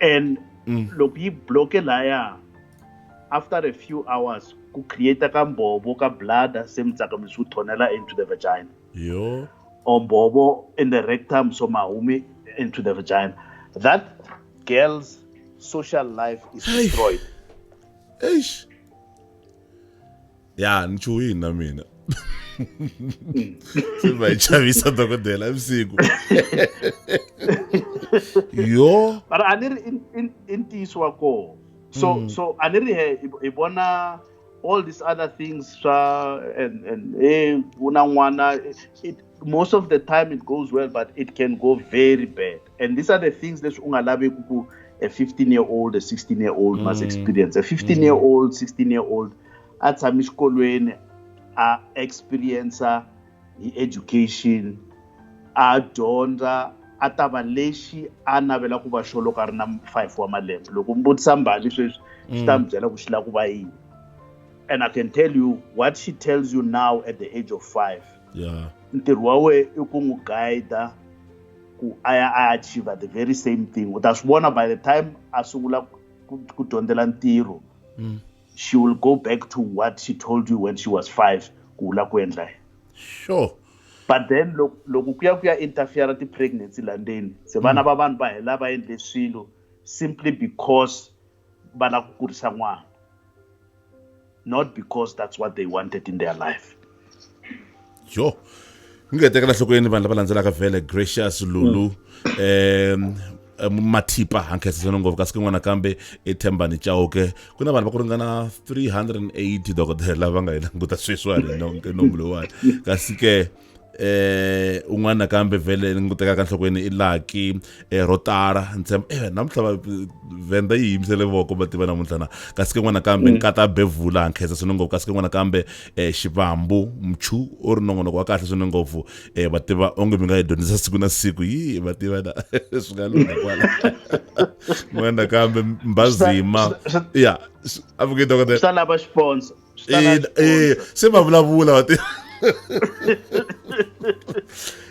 And loko yi bloke laya, after a few hours ku create ka mbhovo ka bladder se mitsakamiso wu thonela into the vagina. Or mbhovo in the rectum so mahumi into the vagina. That girl's social life is destroyed. Eish. Ya, ni chuhini na mina. Se va yi chavisa dokodela vusiku. Yo. But a ni ri i ntiyiso wa koho. So so a ni ri hi vona all these other things swa and una n'wana, most of the time it goes well, but it can go very bad. And these are the things leswi u nga laveki ku a 15-year-old, a 16-year-old must experience. A 15-year-old, 16-year-old a tshame xikolweni, a experience hi education, a dyondza, a ta va lexi a navela ku va xo loko a ri na 5 wa malembe. Loko mi vutisa Mbali sweswi, xi ta mi byela ku xi lava ku va yini. And I can tell you what she tells you now at the age of 5. Ntirho wa wena i ku n'wi guide ku a ya a achieve the very same thing. U ta swi vona by the time a sungula ku dyondzela ntirho, she will go back to what she told you when she was 5 ku la ku endla yini. Sure. But then loko ku ya ku ya interfere ti pregnancy landeni, se vana va vanhu va hela va endle swilo simply because va lava ku kurisa n'wana, not because that's what they wanted in their life. Yo. Nge tekela nhlokweni vanhu lava landzelaka vhele Gracious Lulu, Mathipa hankhensa ngopfu kasi kun'wana kambe i Thembani Chauke. Ku na vanhu va ku ringana 380 dokodela lava nga hi languta sweswiwani nomu lowuwani. Kasi ke un'wana nakambe vhele ni ku tekaka nhlokweni i Lucky Rotara ntshemba namuntlha Venda yi yimisele voko va tiva namuntlha na. Kasi ke n'wana kambe Nkata Bevula hankhensa swinene ngopfu. Kasi ke n'wana kambe Xivambu Mchu u ri nongonoko wa kahle swinene ngopfu, va tiva onge mi nga yi dyondzisa siku na siku yi va tiva na swi nga lungha kwala. N'wana nakambe Mbazima ya a vuke dokodela swi ta lava sponsor. Se va vulavula va tiva.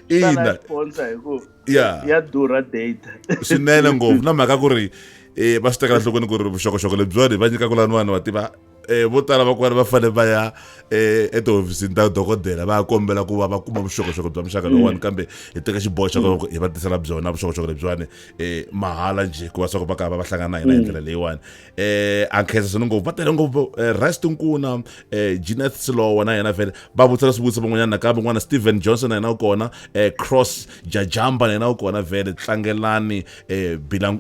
Ina. Sponsor hi ku ya durha data. Swinene ngopfu na mhaka ku ri va swi tekela nhlokweni ku ri vuxokoxoko lebyiwani va nyikaka laniwani va tiva vo tala va kona va fanele va ya etihofisini ta dokodela va ya kombela ku va va kuma vuxokoxoko bya muxaka lowuwani, kambe hi teka xiboho xa ku hi va tisela byona vuxokoxoko lebyiwani mahala njhe ku va swa ku va ka va hlangana na hina hi ndlela leyiwani. A nkhensa swinene ngopfu va tele ngopfu Rest Nkuna, Jeanette Silowa na yena vhele va vutisela swivutiso van'wanyana nakambe n'wana Steven Johnson na yena u kona, Cross Jajamba na yena u kona vhele, Tlangelani i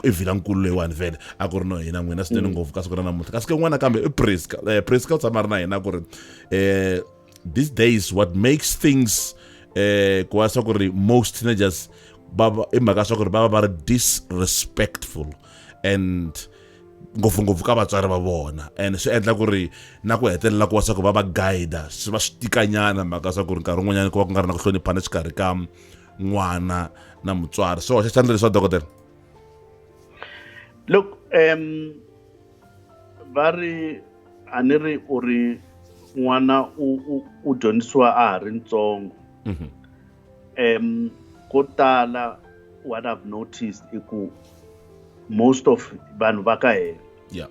Vilankulu leyiwani vhele a ku ri no hina n'wina swinene ngopfu ka siku ra namuntlha. Kasi ke n'wana kambe i Priska, Priska u tshama a ri na hina ku ri these days what makes things ku va swa ku ri most teenagers va i mhaka swa ku ri va va va ri disrespectful and ngopfungopfu ka vatswari va vona, and swi endla ku ri na ku hetelela ku va swa ku va va guide swi va swi tikanyana mhaka swa ku ri nkarhi wun'wanyana ku va ku nga ri na ku hloniphana exikarhi ka n'wana na mutswari. So hoxa xandla leswa dokodela. Look, va ri a ni ri u ri n'wana u dyondzisiwa a ha ri ntsongo. Ko tala what I've noticed i ku most of vanhu va ka hina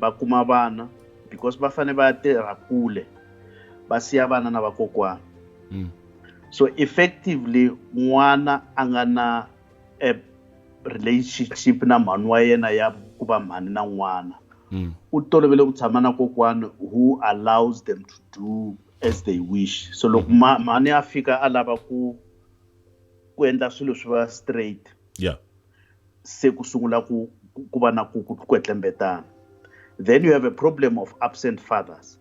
va kuma vana because va fanele va tirha kule, va siya vana na vakokwana. So effectively n'wana a nga na a relationship na mhani wa yena ya ku va mhani na n'wana. U tolovele ku tshama na kokwana who allows them to do as they wish. So loko mhani a fika a lava ku endla swilo swi va straight, se ku sungula ku va na ku kwetlembetana. Then you have a problem of absent fathers.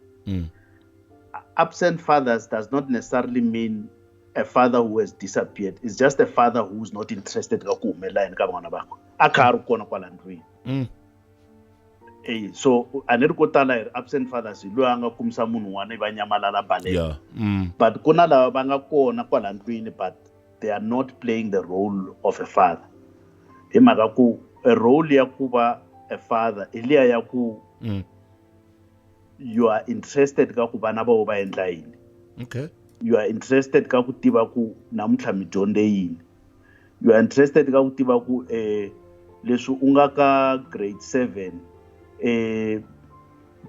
Absent fathers does not necessarily mean a father who has disappeared. It's just a father who is not interested ka ku humelela yini ka vana vakwe. A kha a ri kona kwala ndlwini. So a ni ri ko tala hi ri absent fathers hi loyi a nga kumisa munhu un'wana va nyamalala baleka. But ku na lava va nga kona kwala ndlwini but they are not playing the role of a father. Hi mhaka ku a role ya ku va a father i liya ya ku you are interested ka ku vana va va endla yini. You are interested ka ku tiva ku namuntlha mi dyondze yini. You are interested ka ku tiva ku leswi u nga ka grade 7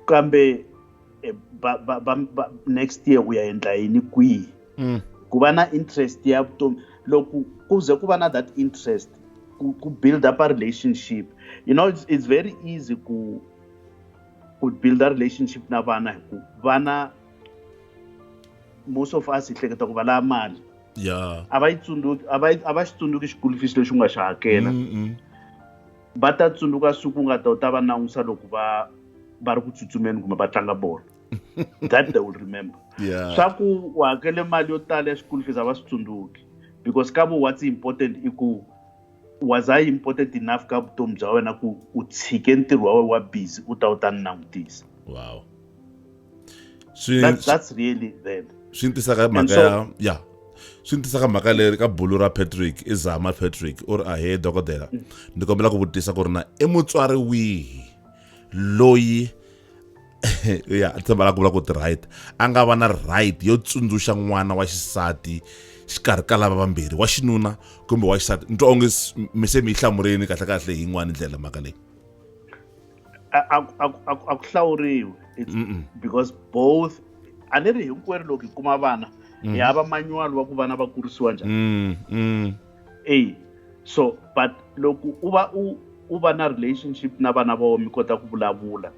kambe next year u ya endla yini kwihi. Ku va na interest ya vutomi, loko ku ze ku va na that interest, Ku build up a relationship. It's very easy ku build a relationship na vana, hi ku vana, most of us hi hleketa ku va lava mali. A va yi tsundzuki, a va xi tsundzuki school fees lexi u nga xi hakela. Va ta tsundzuka siku u nga ta u ta va langusa loko va ri ku tsutsumeni kumbe va tlanga bolo. That they will remember. Swa ku u hakele mali yo tala ya school fees, a va swi tsundzuki, because ka vo what's important i ku, was I important enough ka vutomi bya wena ku u tshike ntirho wa wena wa busy u ta u ta ni langutisa? Wow. That's really them. Swi ni tisa ka mhaka ya, swi ni tisa ka mhaka leri ka bulu ra Patrick, i Zama Patrick, u ri, "Ahe dokodela, ni kombela ku vutisa ku ri na i mutswari wihi loyi ya tshemba la ku vula ku ti right a nga va na right yo tsundzuxa n'wana wa xisati xikarhi ka lava vambirhi, wa xinuna kumbe wa xisati?" Ni twa onge mi se mi yi hlamurini kahle kahle hi yin'wani ndlela mhaka leyi. A ku hlawuriwi. It's because both, a ni ri hinkwerhu loko hi kuma vana hi hava manual wa ku vana va kurisiwa njhani. E so but loko u va u va na relationship na vana va mi kota ku vulavula,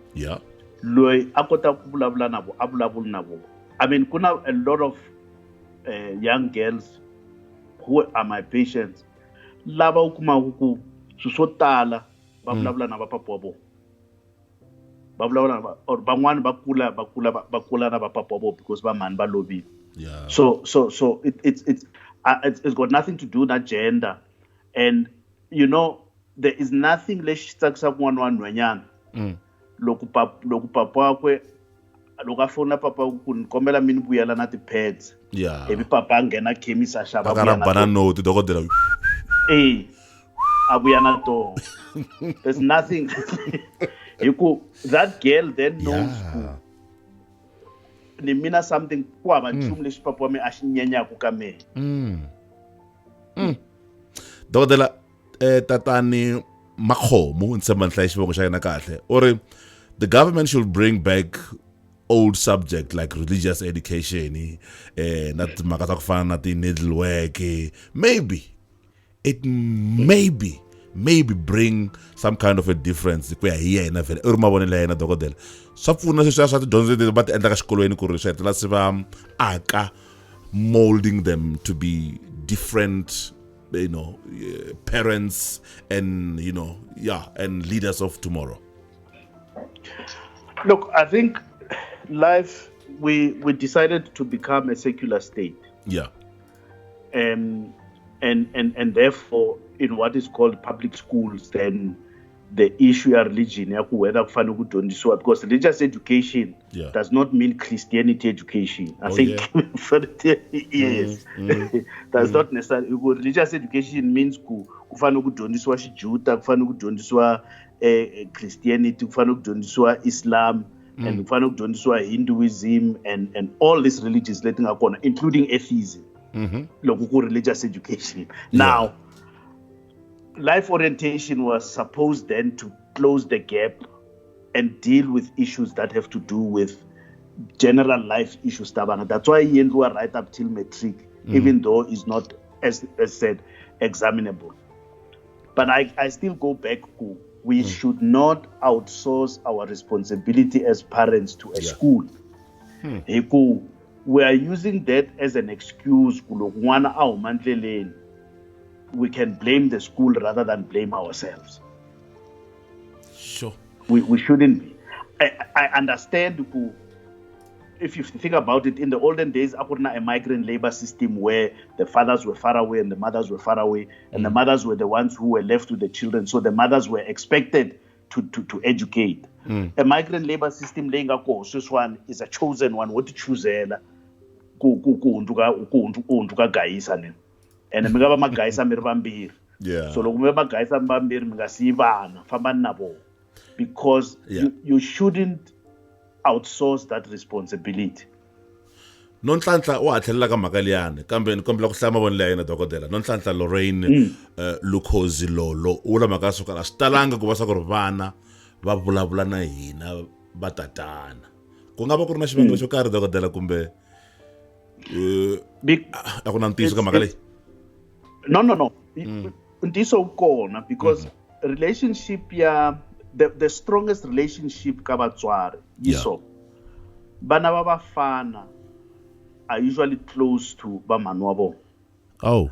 loyi a kotaka ku vulavula na vo, a vulavuli na vo. I mean, ku na a lot of young girls who are my patients lava u kumaka ku swilo swo tala va vulavula na vapapa wa vona, va vulavula na or van'wani va kula na vapapa wa vona because va mhani va lovile. So it's got nothing to do na gender, and there is nothing lexi tsakisaka n'wana wa nhwanyana loko papa wakwe, loko a fonela papa ku ni kombela mi ni vuyela na ti-pads, ivi papa a nghena khemisi a xava. A ka ra bana noti, dokodela. E a vuya na toho. There's nothing, hi ku that girl then knows ku ni mina something, ku hava nchumu lexi papa wa mina a xi nyenyaku ka mina. Dokodela, tatani Makhomu, ni tshemba ni hlaye xivongo xa yena kahle, u ri the government should bring back old subject like religious education na timhaka ta ku fana na ti-needlework. Maybe it maybe bring some kind of a difference. Ku ya hi yena vhele, i ri mavonelo ya yena, dokodela, swa pfuna sweswiya swa tidyondzo leti va ti endlaka xikolweni ku ri swi hetelela swi va aka, molding them to be different parents and yeah, and leaders of tomorrow. Look, I think life, we decided to become a secular state. And therefore, in what is called public schools, then the issue ya religion, ya ku whether ku fanele ku dyondzisiwa, because religious education does not mean Christianity education. I think, yes, does not necessarily. Religious education means ku fanele ku dyondzisiwa Xijuda, ku fanele ku dyondzisiwa Christianity, ku fanele ku dyondzisiwa Islam, and ku fanele ku dyondzisiwa Hinduism and all these religions leti nga kona, including atheism, loko ku religious education. Now, life orientation was supposed then to close the gap and deal with issues that have to do with general life issues ta vana. That's why yi endliwa right up till matric, even though it's not, as said, examinable. But I still go back ku we should not outsource our responsibility as parents to a school, hi ku we are using that as an excuse ku loko n'wana a huma ndleleni, we can blame the school rather than blame ourselves. We shouldn't be. I understand ku if you think about it, in the olden days, a ku ri na a migrant labor system where the fathers were far away and the mothers were far away, and the mothers were the ones who were left with the children. So the mothers were expected to educate. A migrant labor system leyi nga koho sweswiwani is a chosen one, wo ti chuzela ku hundzuka gayisa ni, ene mi nga va magayisa mi ri vambirhi. So loko mi va magayisa mi vambirhi, mi nga siyi vana, fambani na vona, because you shouldn't outsource that responsibility. Nonhlanhla wa ha tlhelela ka mhaka liyani, kambe ni kombela ku hlaya mavonelo ya yena, dokodela. Nonhlanhla Lorraine Lukhozi Lolo u vula mhaka ya swo kala swi talanga ku va swa ku ri vana va vulavula na hina va tatana. Ku nga va ku ri na xivangelo xo karhi, dokodela, kumbe a ku na ntiyiso ka mhaka leyi? No. Ntiyiso wu kona because relationship ya the strongest relationship ka vatswari yi so vana va vafana are usually close to vamhani wa vona. Oh.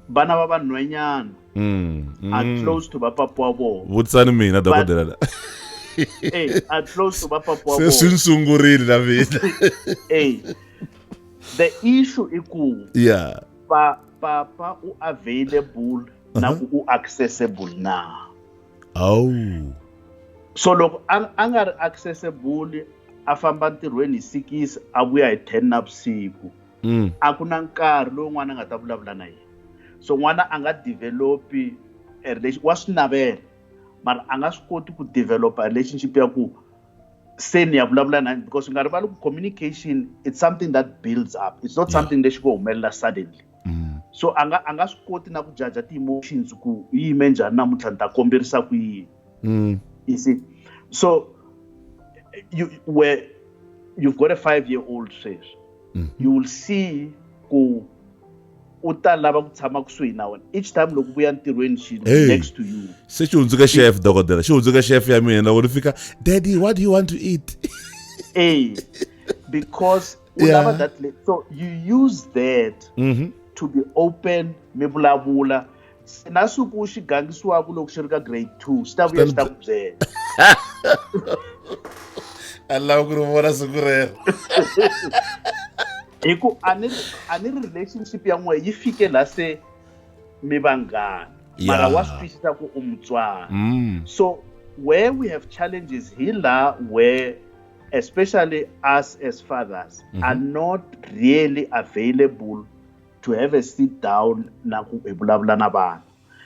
Vana va vanhwanyana are close to vapapa wa vona. Vutisani mina dokodela la. Are close to vapapa wa vona. Se swi ni sungurile na mina. The issue i ku papa u available na ku u accessible na. Oh. So loko a nga ri accessible, a famba ntirhweni hi 6 a vuya hi 10 na vusiku. A ku na nkarhi lowu n'wana a nga ta vulavula na yena. So n'wana a nga develop a relation, wa swi navela, mara a nga swi koti ku develop a relationship ya ku se ni ya vulavula na yena, because u nga rivali ku communication, it's something that builds up. It's not something lexi ngo humelela suddenly. So a nga swi koti na ku judge ti-emotions ku yi yime njhani namuntlha ni ta komberisa ku yini. You see? So you, where you've got a 5-year-old sweswi, you will see ku u ta lava ku tshama kusuhi na wena each time loko vuya ntirhweni she next to you. Se xi hundzuka chef, dokodela, xi hundzuka chef ya mina loko ni fika, daddy, what do you want to eat? Because u lava that, so you use that to be open, mi vulavula. Na siku xi gangisiwaka loko xi ri ka grade 2, xi ta vuya xi ta ku byela. A lava ku ri vona siku rero. Hi ku a ni ri relationship ya n'we yi fike la se mi vanghana. Mara wa swi twisisa ku u mutswari. So where we have challenges hi la where especially us as fathers are not really available to have a sit down na ku hi vulavula na vana.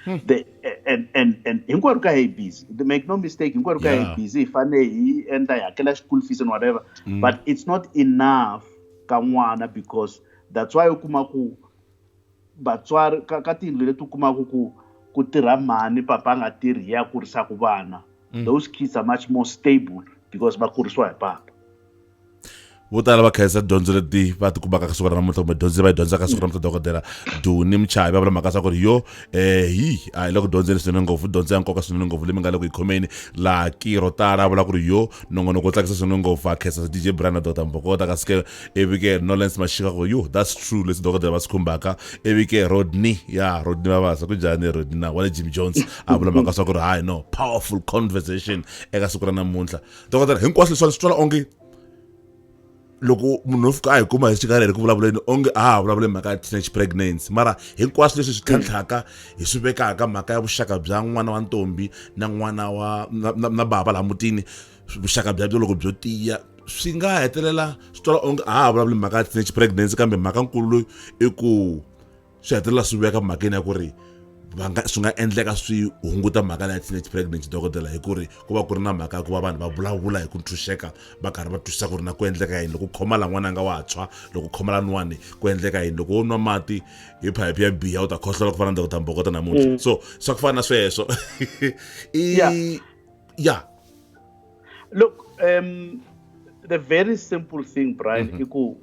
And hinkwerhu ka hi busy. Make no mistake, hinkwerhu ka hi busy, hi fanele hi endla hi hakela school fees and whatever. But it's not enough ka n'wana, because that's why u kuma ku vatswari ka tiyindlu leti u kumaka ku tirha mhani, papa a nga tirhi, ya kurisaka vana. Those kids are much more stable because va kurisiwa hi papa. Vo tala va khensa dyondzo leti va ti kumaka siku ra namuntlha, kumbe dyondzo leyi va yi dyondzaka siku ra namuntlha. Dokodela Duni Mchavi va vula mhaka swa ku ri yo hi a hi le ku dyondzeni swinene ngopfu, dyondzo ya nkoka swinene ngopfu leyi mi nga le ku yi khomeni laha Kiro tala a vula ku ri yo nongonoko wo tsakisa swinene ngopfu, a khensa DJ Brian na Doctor Mbokota. Kasi ke ivi ke Nolens Mashika ku yo that's true leswi dokodela va swi khumbaka. Ivi ke Rodney, ya Rodney Mabasa, ku njhani Rodney na wa le Jim Jones a vula mhaka swa ku ri hayi no powerful conversation eka siku ra namuntlha. Dokodela, hinkwaswo leswiwani swi twala onge loko munhu o fika a hi kuma hi xikarhi hi ri ku vulavuleni onge a ha vulavuli mhaka ya teenage pregnancy, mara hinkwaswo leswi swi tlhantlhaka hi swi vekaka mhaka ya vuxaka bya n'wana wa ntombi na n'wana wa na bava laha mutini, vuxaka bya byo loko byo tiya swi nga hetelela swi twala onge a ha vulavuli mhaka ya teenage pregnancy, kambe mhaka nkulu i ku swi hetelela swi veka mhakeni ya ku ri va nga swi nga endleka swi hunguta mhaka ya teenage pregnancy, dokodela, hi ku ri ku va ku ri na mhaka ya ku va vanhu va vulavula hi ku ntshunxeka, va karhi va twisisa ku ri na ku endleka yini loko khoma la n'wana nga wa tshwa, loko khoma la nwani ku endleka yini, loko wo nwa mati hi phayiphi ya biha u ta khohlola ku fana na Doctor Mbokota namuntlha. So swa ku fana na sweswo. I yeah. Look, the very simple thing, Brian, i ku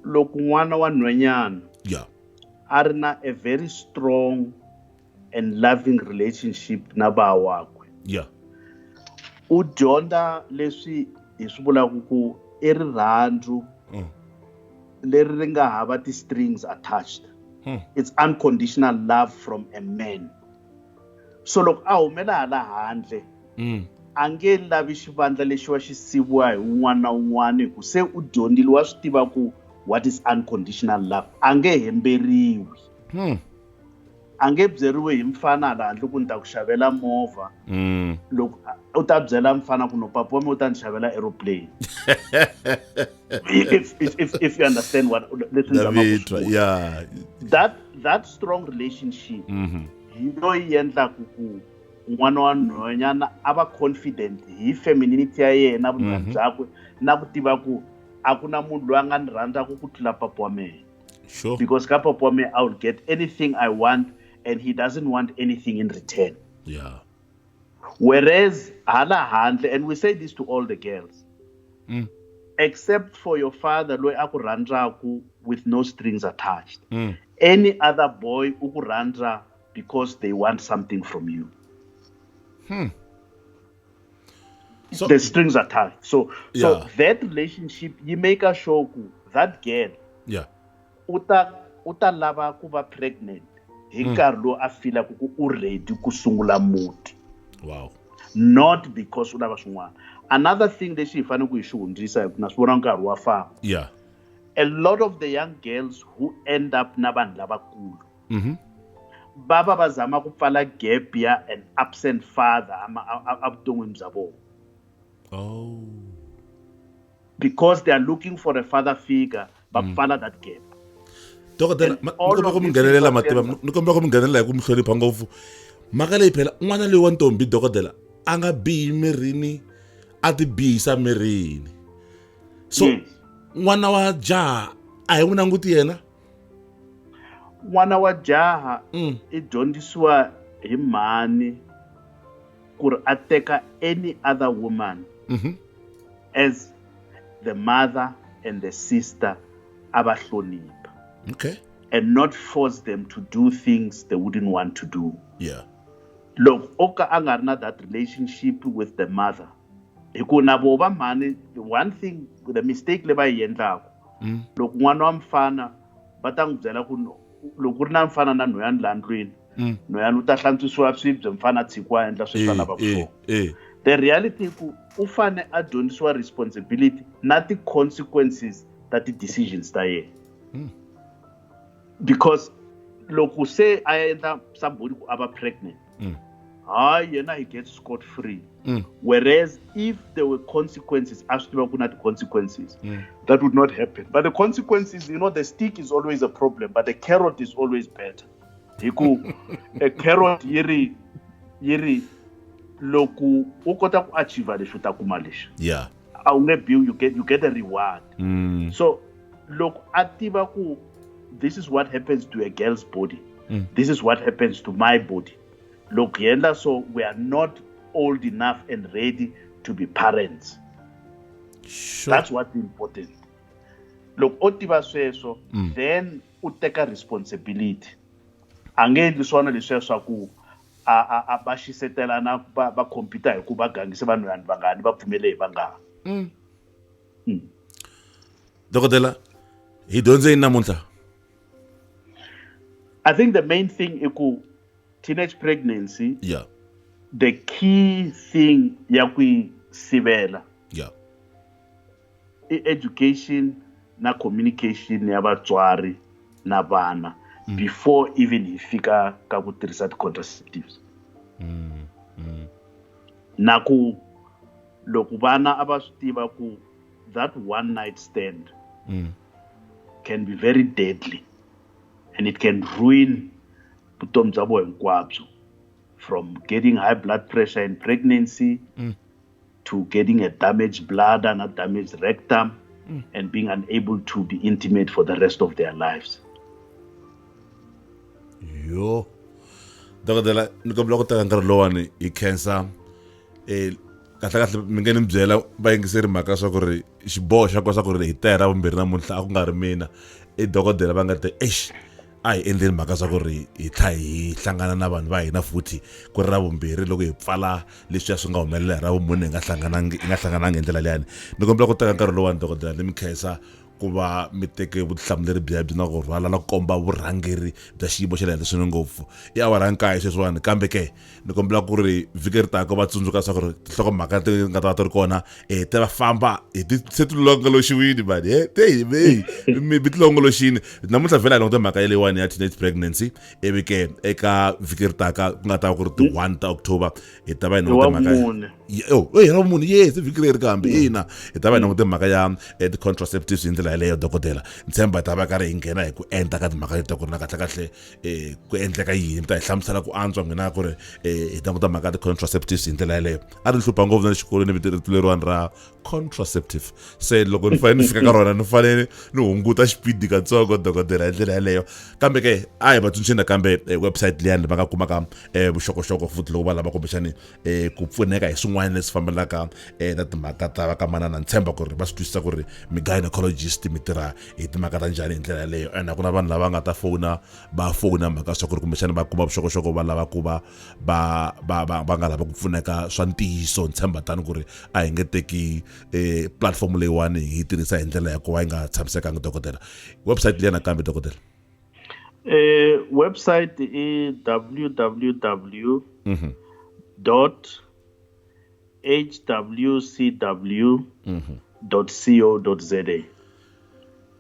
loko n'wana wa nhwanyana a ri na a very strong and loving relationship na ba wakwe. U dyondza leswi hi swi vulaka ku i rirhandzu leri ri nga hava ti-strings attached. It's unconditional love from a man. So loko a humela hala handle, a nge lavi xivandla lexi wa xi siviwa hi un'wana na un'wana, hi ku se u dyondzile, wa swi tiva ku what is unconditional love. A nge hemberiwi. A nge byeriwi hi mfana hala handle ku ni ta ku xavela movha. Loko u ta byela mfana ku no papa wa mina u ta ni xavela aeroplane. If you understand what leswi ni zamaka ku swi vula. That strong relationship hi yo yi endlaku ku n'wana wa nhwanyana a va confident hi femininity ya yena, vunhwana byakwe, na ku tiva ku a ku na munhu loyi a nga ni rhandzaka ku tlula papa wa mina. Because ka papa wa mina I will get anything I want and he doesn't want anything in return. Whereas hala handle, and we say this to all the girls, except for your father loyi a ku rhandzaku with no strings attached. Any other boy u ku rhandza because they want something from you. So, the strings attached. So so that relationship yi make sure ku that girl u ta lava ku va pregnant hi nkarhi lowu a feelaka ku u ready ku sungula muti, not because u lava swin'wana. Another thing lexi hi fanele ku hi xi hundzisa, hi ku na swi vona nkarhi wa famba, a lot of the young girls who end up na vanhu lavakulu va zama ku pfala gap ya an absent father evuton'wini bya vona, because they are looking for a father figure, va pfala that gap. Dokodela, ni kombela ku mi nghenelela, mativa ni kombela ku mi nghenelela hi ku mi hlonipha ngopfu. Mhaka leyi phela, n'wana loyi wa ntombi, dokodela, a nga bihi mirini, a ti bihisa mirini, so n'wana wa jaha a hi n'wi languti yena. N'wana wa jaha i dyondzisiwa hi mhani ku ri a teka any other woman as the mother and the sister, a va hlonipha and not force them to do things they wouldn't want to do. Loko o ka a nga ri na that relationship with the mother, hi ku na vo va mhani, one thing, the mistake leyi va yi endlaku, loko n'wana wa mfana va ta n'wi byela ku loko ku ri na mfana na nhweyani laha ndlwini, nhweyani u ta hlantswisiwa swibye, mfana a tshikiwa a endla sweswi a lavaka swona. The reality i ku u fane a dyondzisiwa responsibility na ti-consequences ta ti-decisions ta yena, because loko se a endla somebody ku a va pregnant, hayi, yena he gets scot free, whereas if there were consequences, a swi tiva ku na ti-consequences, that would not happen. But the consequences, the stick is always a problem, but the carrot is always better, hi ku a carrot yi ri loko u kota ku achieve lexi, u ta kuma lexi. A wu nge biwi, you get a reward. So loko a tiva ku this is what happens to a girl's body, this is what happens to my body loko hi endla so, we are not old enough and ready to be parents. That's what's important. Loko o tiva sweswo, then u teka responsibility, a nge endli swona leswiya swa ku a va xisetelana, va compete hi ku va gangise vanhu vanhu vangani, va pfumele hi vangani. Dokodela, hi dyondze yini namuntlha? I think the main thing i ku teenage pregnancy, the key thing ya ku yi sivela i education na communication ya vatswari na vana before even hi fika ka ku tirhisa ti-contraceptives, na ku loko vana a va swi tiva ku that one night stand can be very deadly and it can ruin vutomi bya vona hinkwabyo, from getting high blood pressure in pregnancy to getting a damaged bladder and a damaged rectum and being unable to be intimate for the rest of their lives. Yo dokodela, ni kombela ku teka nkarhi lowani hi khensa. Kahle kahle mi nge ni byela vayingiseri mhaka swa ku ri xiboho xa ko swa ku ri hi ta hi ra vumbirhi namuntlha a ku nga ri mina, i dokodela va nga te exi, a hi endleni mhaka swa ku ri hi tlha hi hlangana na vanhu va hina futhi ku ri ra vumbirhi, loko hi pfala leswiya swi nga humelela hi ra vumune hi nga hlanganangi hi ndlela leyani. Ni kombela ku teka nkarhi lowani, dokodela, ni mi khensa ku va mi teke vutihlamuleri byebyo na ku rhwala na ku komba vurhangeri bya xiyimo xa le henhla swinene ngopfu. I awara ya nkaye sweswiwani, kambe ke ni kombela ku ri vhiki ri taka va tsundzuka swa ku ri tinhlokomhaka ti nga ta va ti ri kona, ti va famba hi ti se ti longoloxiwini mani, he te hi veyi mi ti longoloxini. Namuntlha vhela hi languta mhaka yeleyiwani ya teenage pregnancy, ivi ke eka vhiki ri taka, ku nga ta va ku ri ti-1 ta October, hi ta va hi languta mhaka, oh, hi ra vumune, yes, vhiki leri kambe ina, hi ta va hi langute mhaka ya ti-contraceptives hi ndlela yeleyo. Dokodela, ni tshemba hi ta va karhi hi nghena hi ku enta ka timhaka leti ku ri na kahle kahle ku endleka yini, mi ta hi hlamusela ku antswa n'wina ku ri hi languta mhaka ya ti-contraceptives hi ndlela yeleyo. A ri hlupha ngopfu na le xikolweni vito rito leriwani ra contraceptive, se loko ni fanele ni fika ka rona ni fanele ni hunguta xipidi katsongo, dokodela, hi ndlela yeleyo. Kambe ke a hi va tsundzuxeni nakambe website liyani va nga kumaka vuxokoxoko futhi loko va lava kumbexani ku pfuneka hi swin'wana leswi fambelaka na timhaka ta va ka manana. Ni tshemba ku ri va swi twisisa ku ri mi gynecologist. trust mi tirha hi timhaka ta njhani hi ndlela yaleyo and a ku na vanhu lava nga ta fona va fona mhaka swa ku ri kumbexana va kuma vuxokoxoko va lava ku va va va va va nga lava ku pfuneka swa ntiyiso ni tshemba tani ku ri a hi nge teki eh, platform leyiwani hi yi tirhisa hi ndlela ya ku va yi nga tshamisekanga dokodela website liya nakambe dokodela Website i www dot hwcw dot co dot za.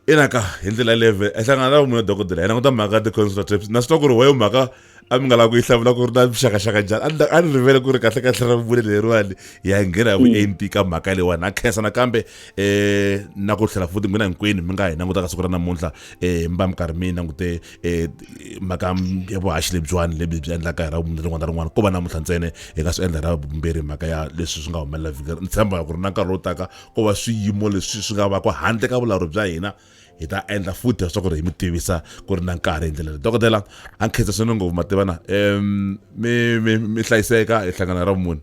Ina ka hi ndlela yaleyo hi hlangana na vumunhu dokodela hi languta mhaka ya ti-consultatives na swi twa ku ri weyo mhaka a mi nga lavi ku yi hlamula ku ri na mixakaxaka njhani a ni rivele ku ri kahle kahle ra vule leriwani hi ya nghena hi vuenti ka mhaka leyiwani na khensa nakambe um na ku tlhela futhi n'wina hinkwenu mi nga hi languta ka siku ra namuntlha um mi va mi karhi mi langute um mhaka ya vuhaxi lebyiwani lebyi byi endlaka hi ra vumunhu rin'wana na rin'wana ko va namuntlha ntsena hi nga swi endla ra vumbirhi mhaka ya leswi swi nga humelela vhiki ni tshemba ku ri na nkarhi lowu taka ko va swiyimo leswi swi nga va ku handle ka vulawuri bya hina hi ta endla futhi leswaku ri hi mi tivisa ku ri na nkarhi hi ndlela leyi dokodela a ni khensa swinene ngopfu mativana um mi mi mi hlayiseka hi hlangana ra vumune.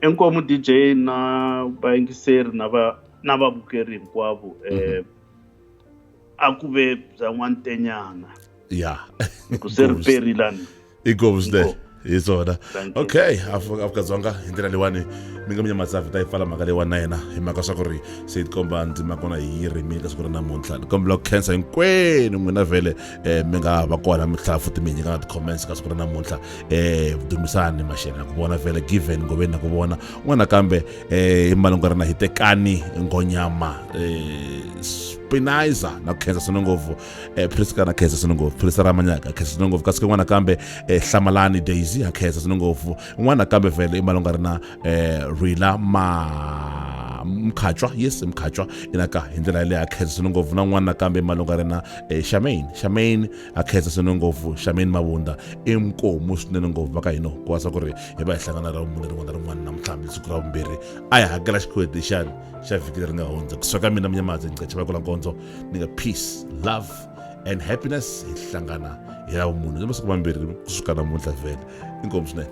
Inkomu DJ na vayingiseri na va na vavukeri hinkwavo um a ku ve bya n'wantenyana ya ku se ri perilani inkomu swinene hi swona okay Afrika-Dzonga hi ndlela leyiwani mi nga minyamatsavi ta yi pfala mhaka leyiwani na yena hi mhaka swa ku ri se yi tikomba ndzima kona hi yi rimile ka siku ra namuntlha ni kombela ku khensa hinkwenu n'wina vhele um mi nga va kona mi tlhela futhi mi nyika na ti-comments ka siku ra namuntlha um dumisani maxele na ku vona vhele given ngoveni na ku vona un'wana nakambe um hi malungu na hitekani ngonyama um spinizer na ku khensa swinene ngopfu eh, Priska na khensa swinene ngopfu Prisa Ramanyaka khensa swinene ngopfu kasi kun'wana kambe eh, Hlamalani Daisy ha khensa swinene ngopfu un'wana kambe vhele i malunga ri na eh, Rila ma Mkhatshwa yes Mkhatshwa ina ka hi ndlela yaleyo a khensa swinene ngopfu na un'wana nakambe malunga ri na eh, Shamaine Shamaine a khensa swinene ngopfu Shamaine Mabunda i mkomu swinene ngopfu va ka hino ku va swa ku ri hi va hi hlangana ra vumune rin'wana na rin'wana namuntlha hambi siku ra vumbirhi a hi hakela xikweleti xani xa vhiki leri nga hundza kusuka mina Mnyamadzi Ngqetshe va kula nkondzo ni nga peace love and happiness hi hlangana hi ra vumunhu ni masiku mambirhi kusuka namuntlha vhele inkomu swinene.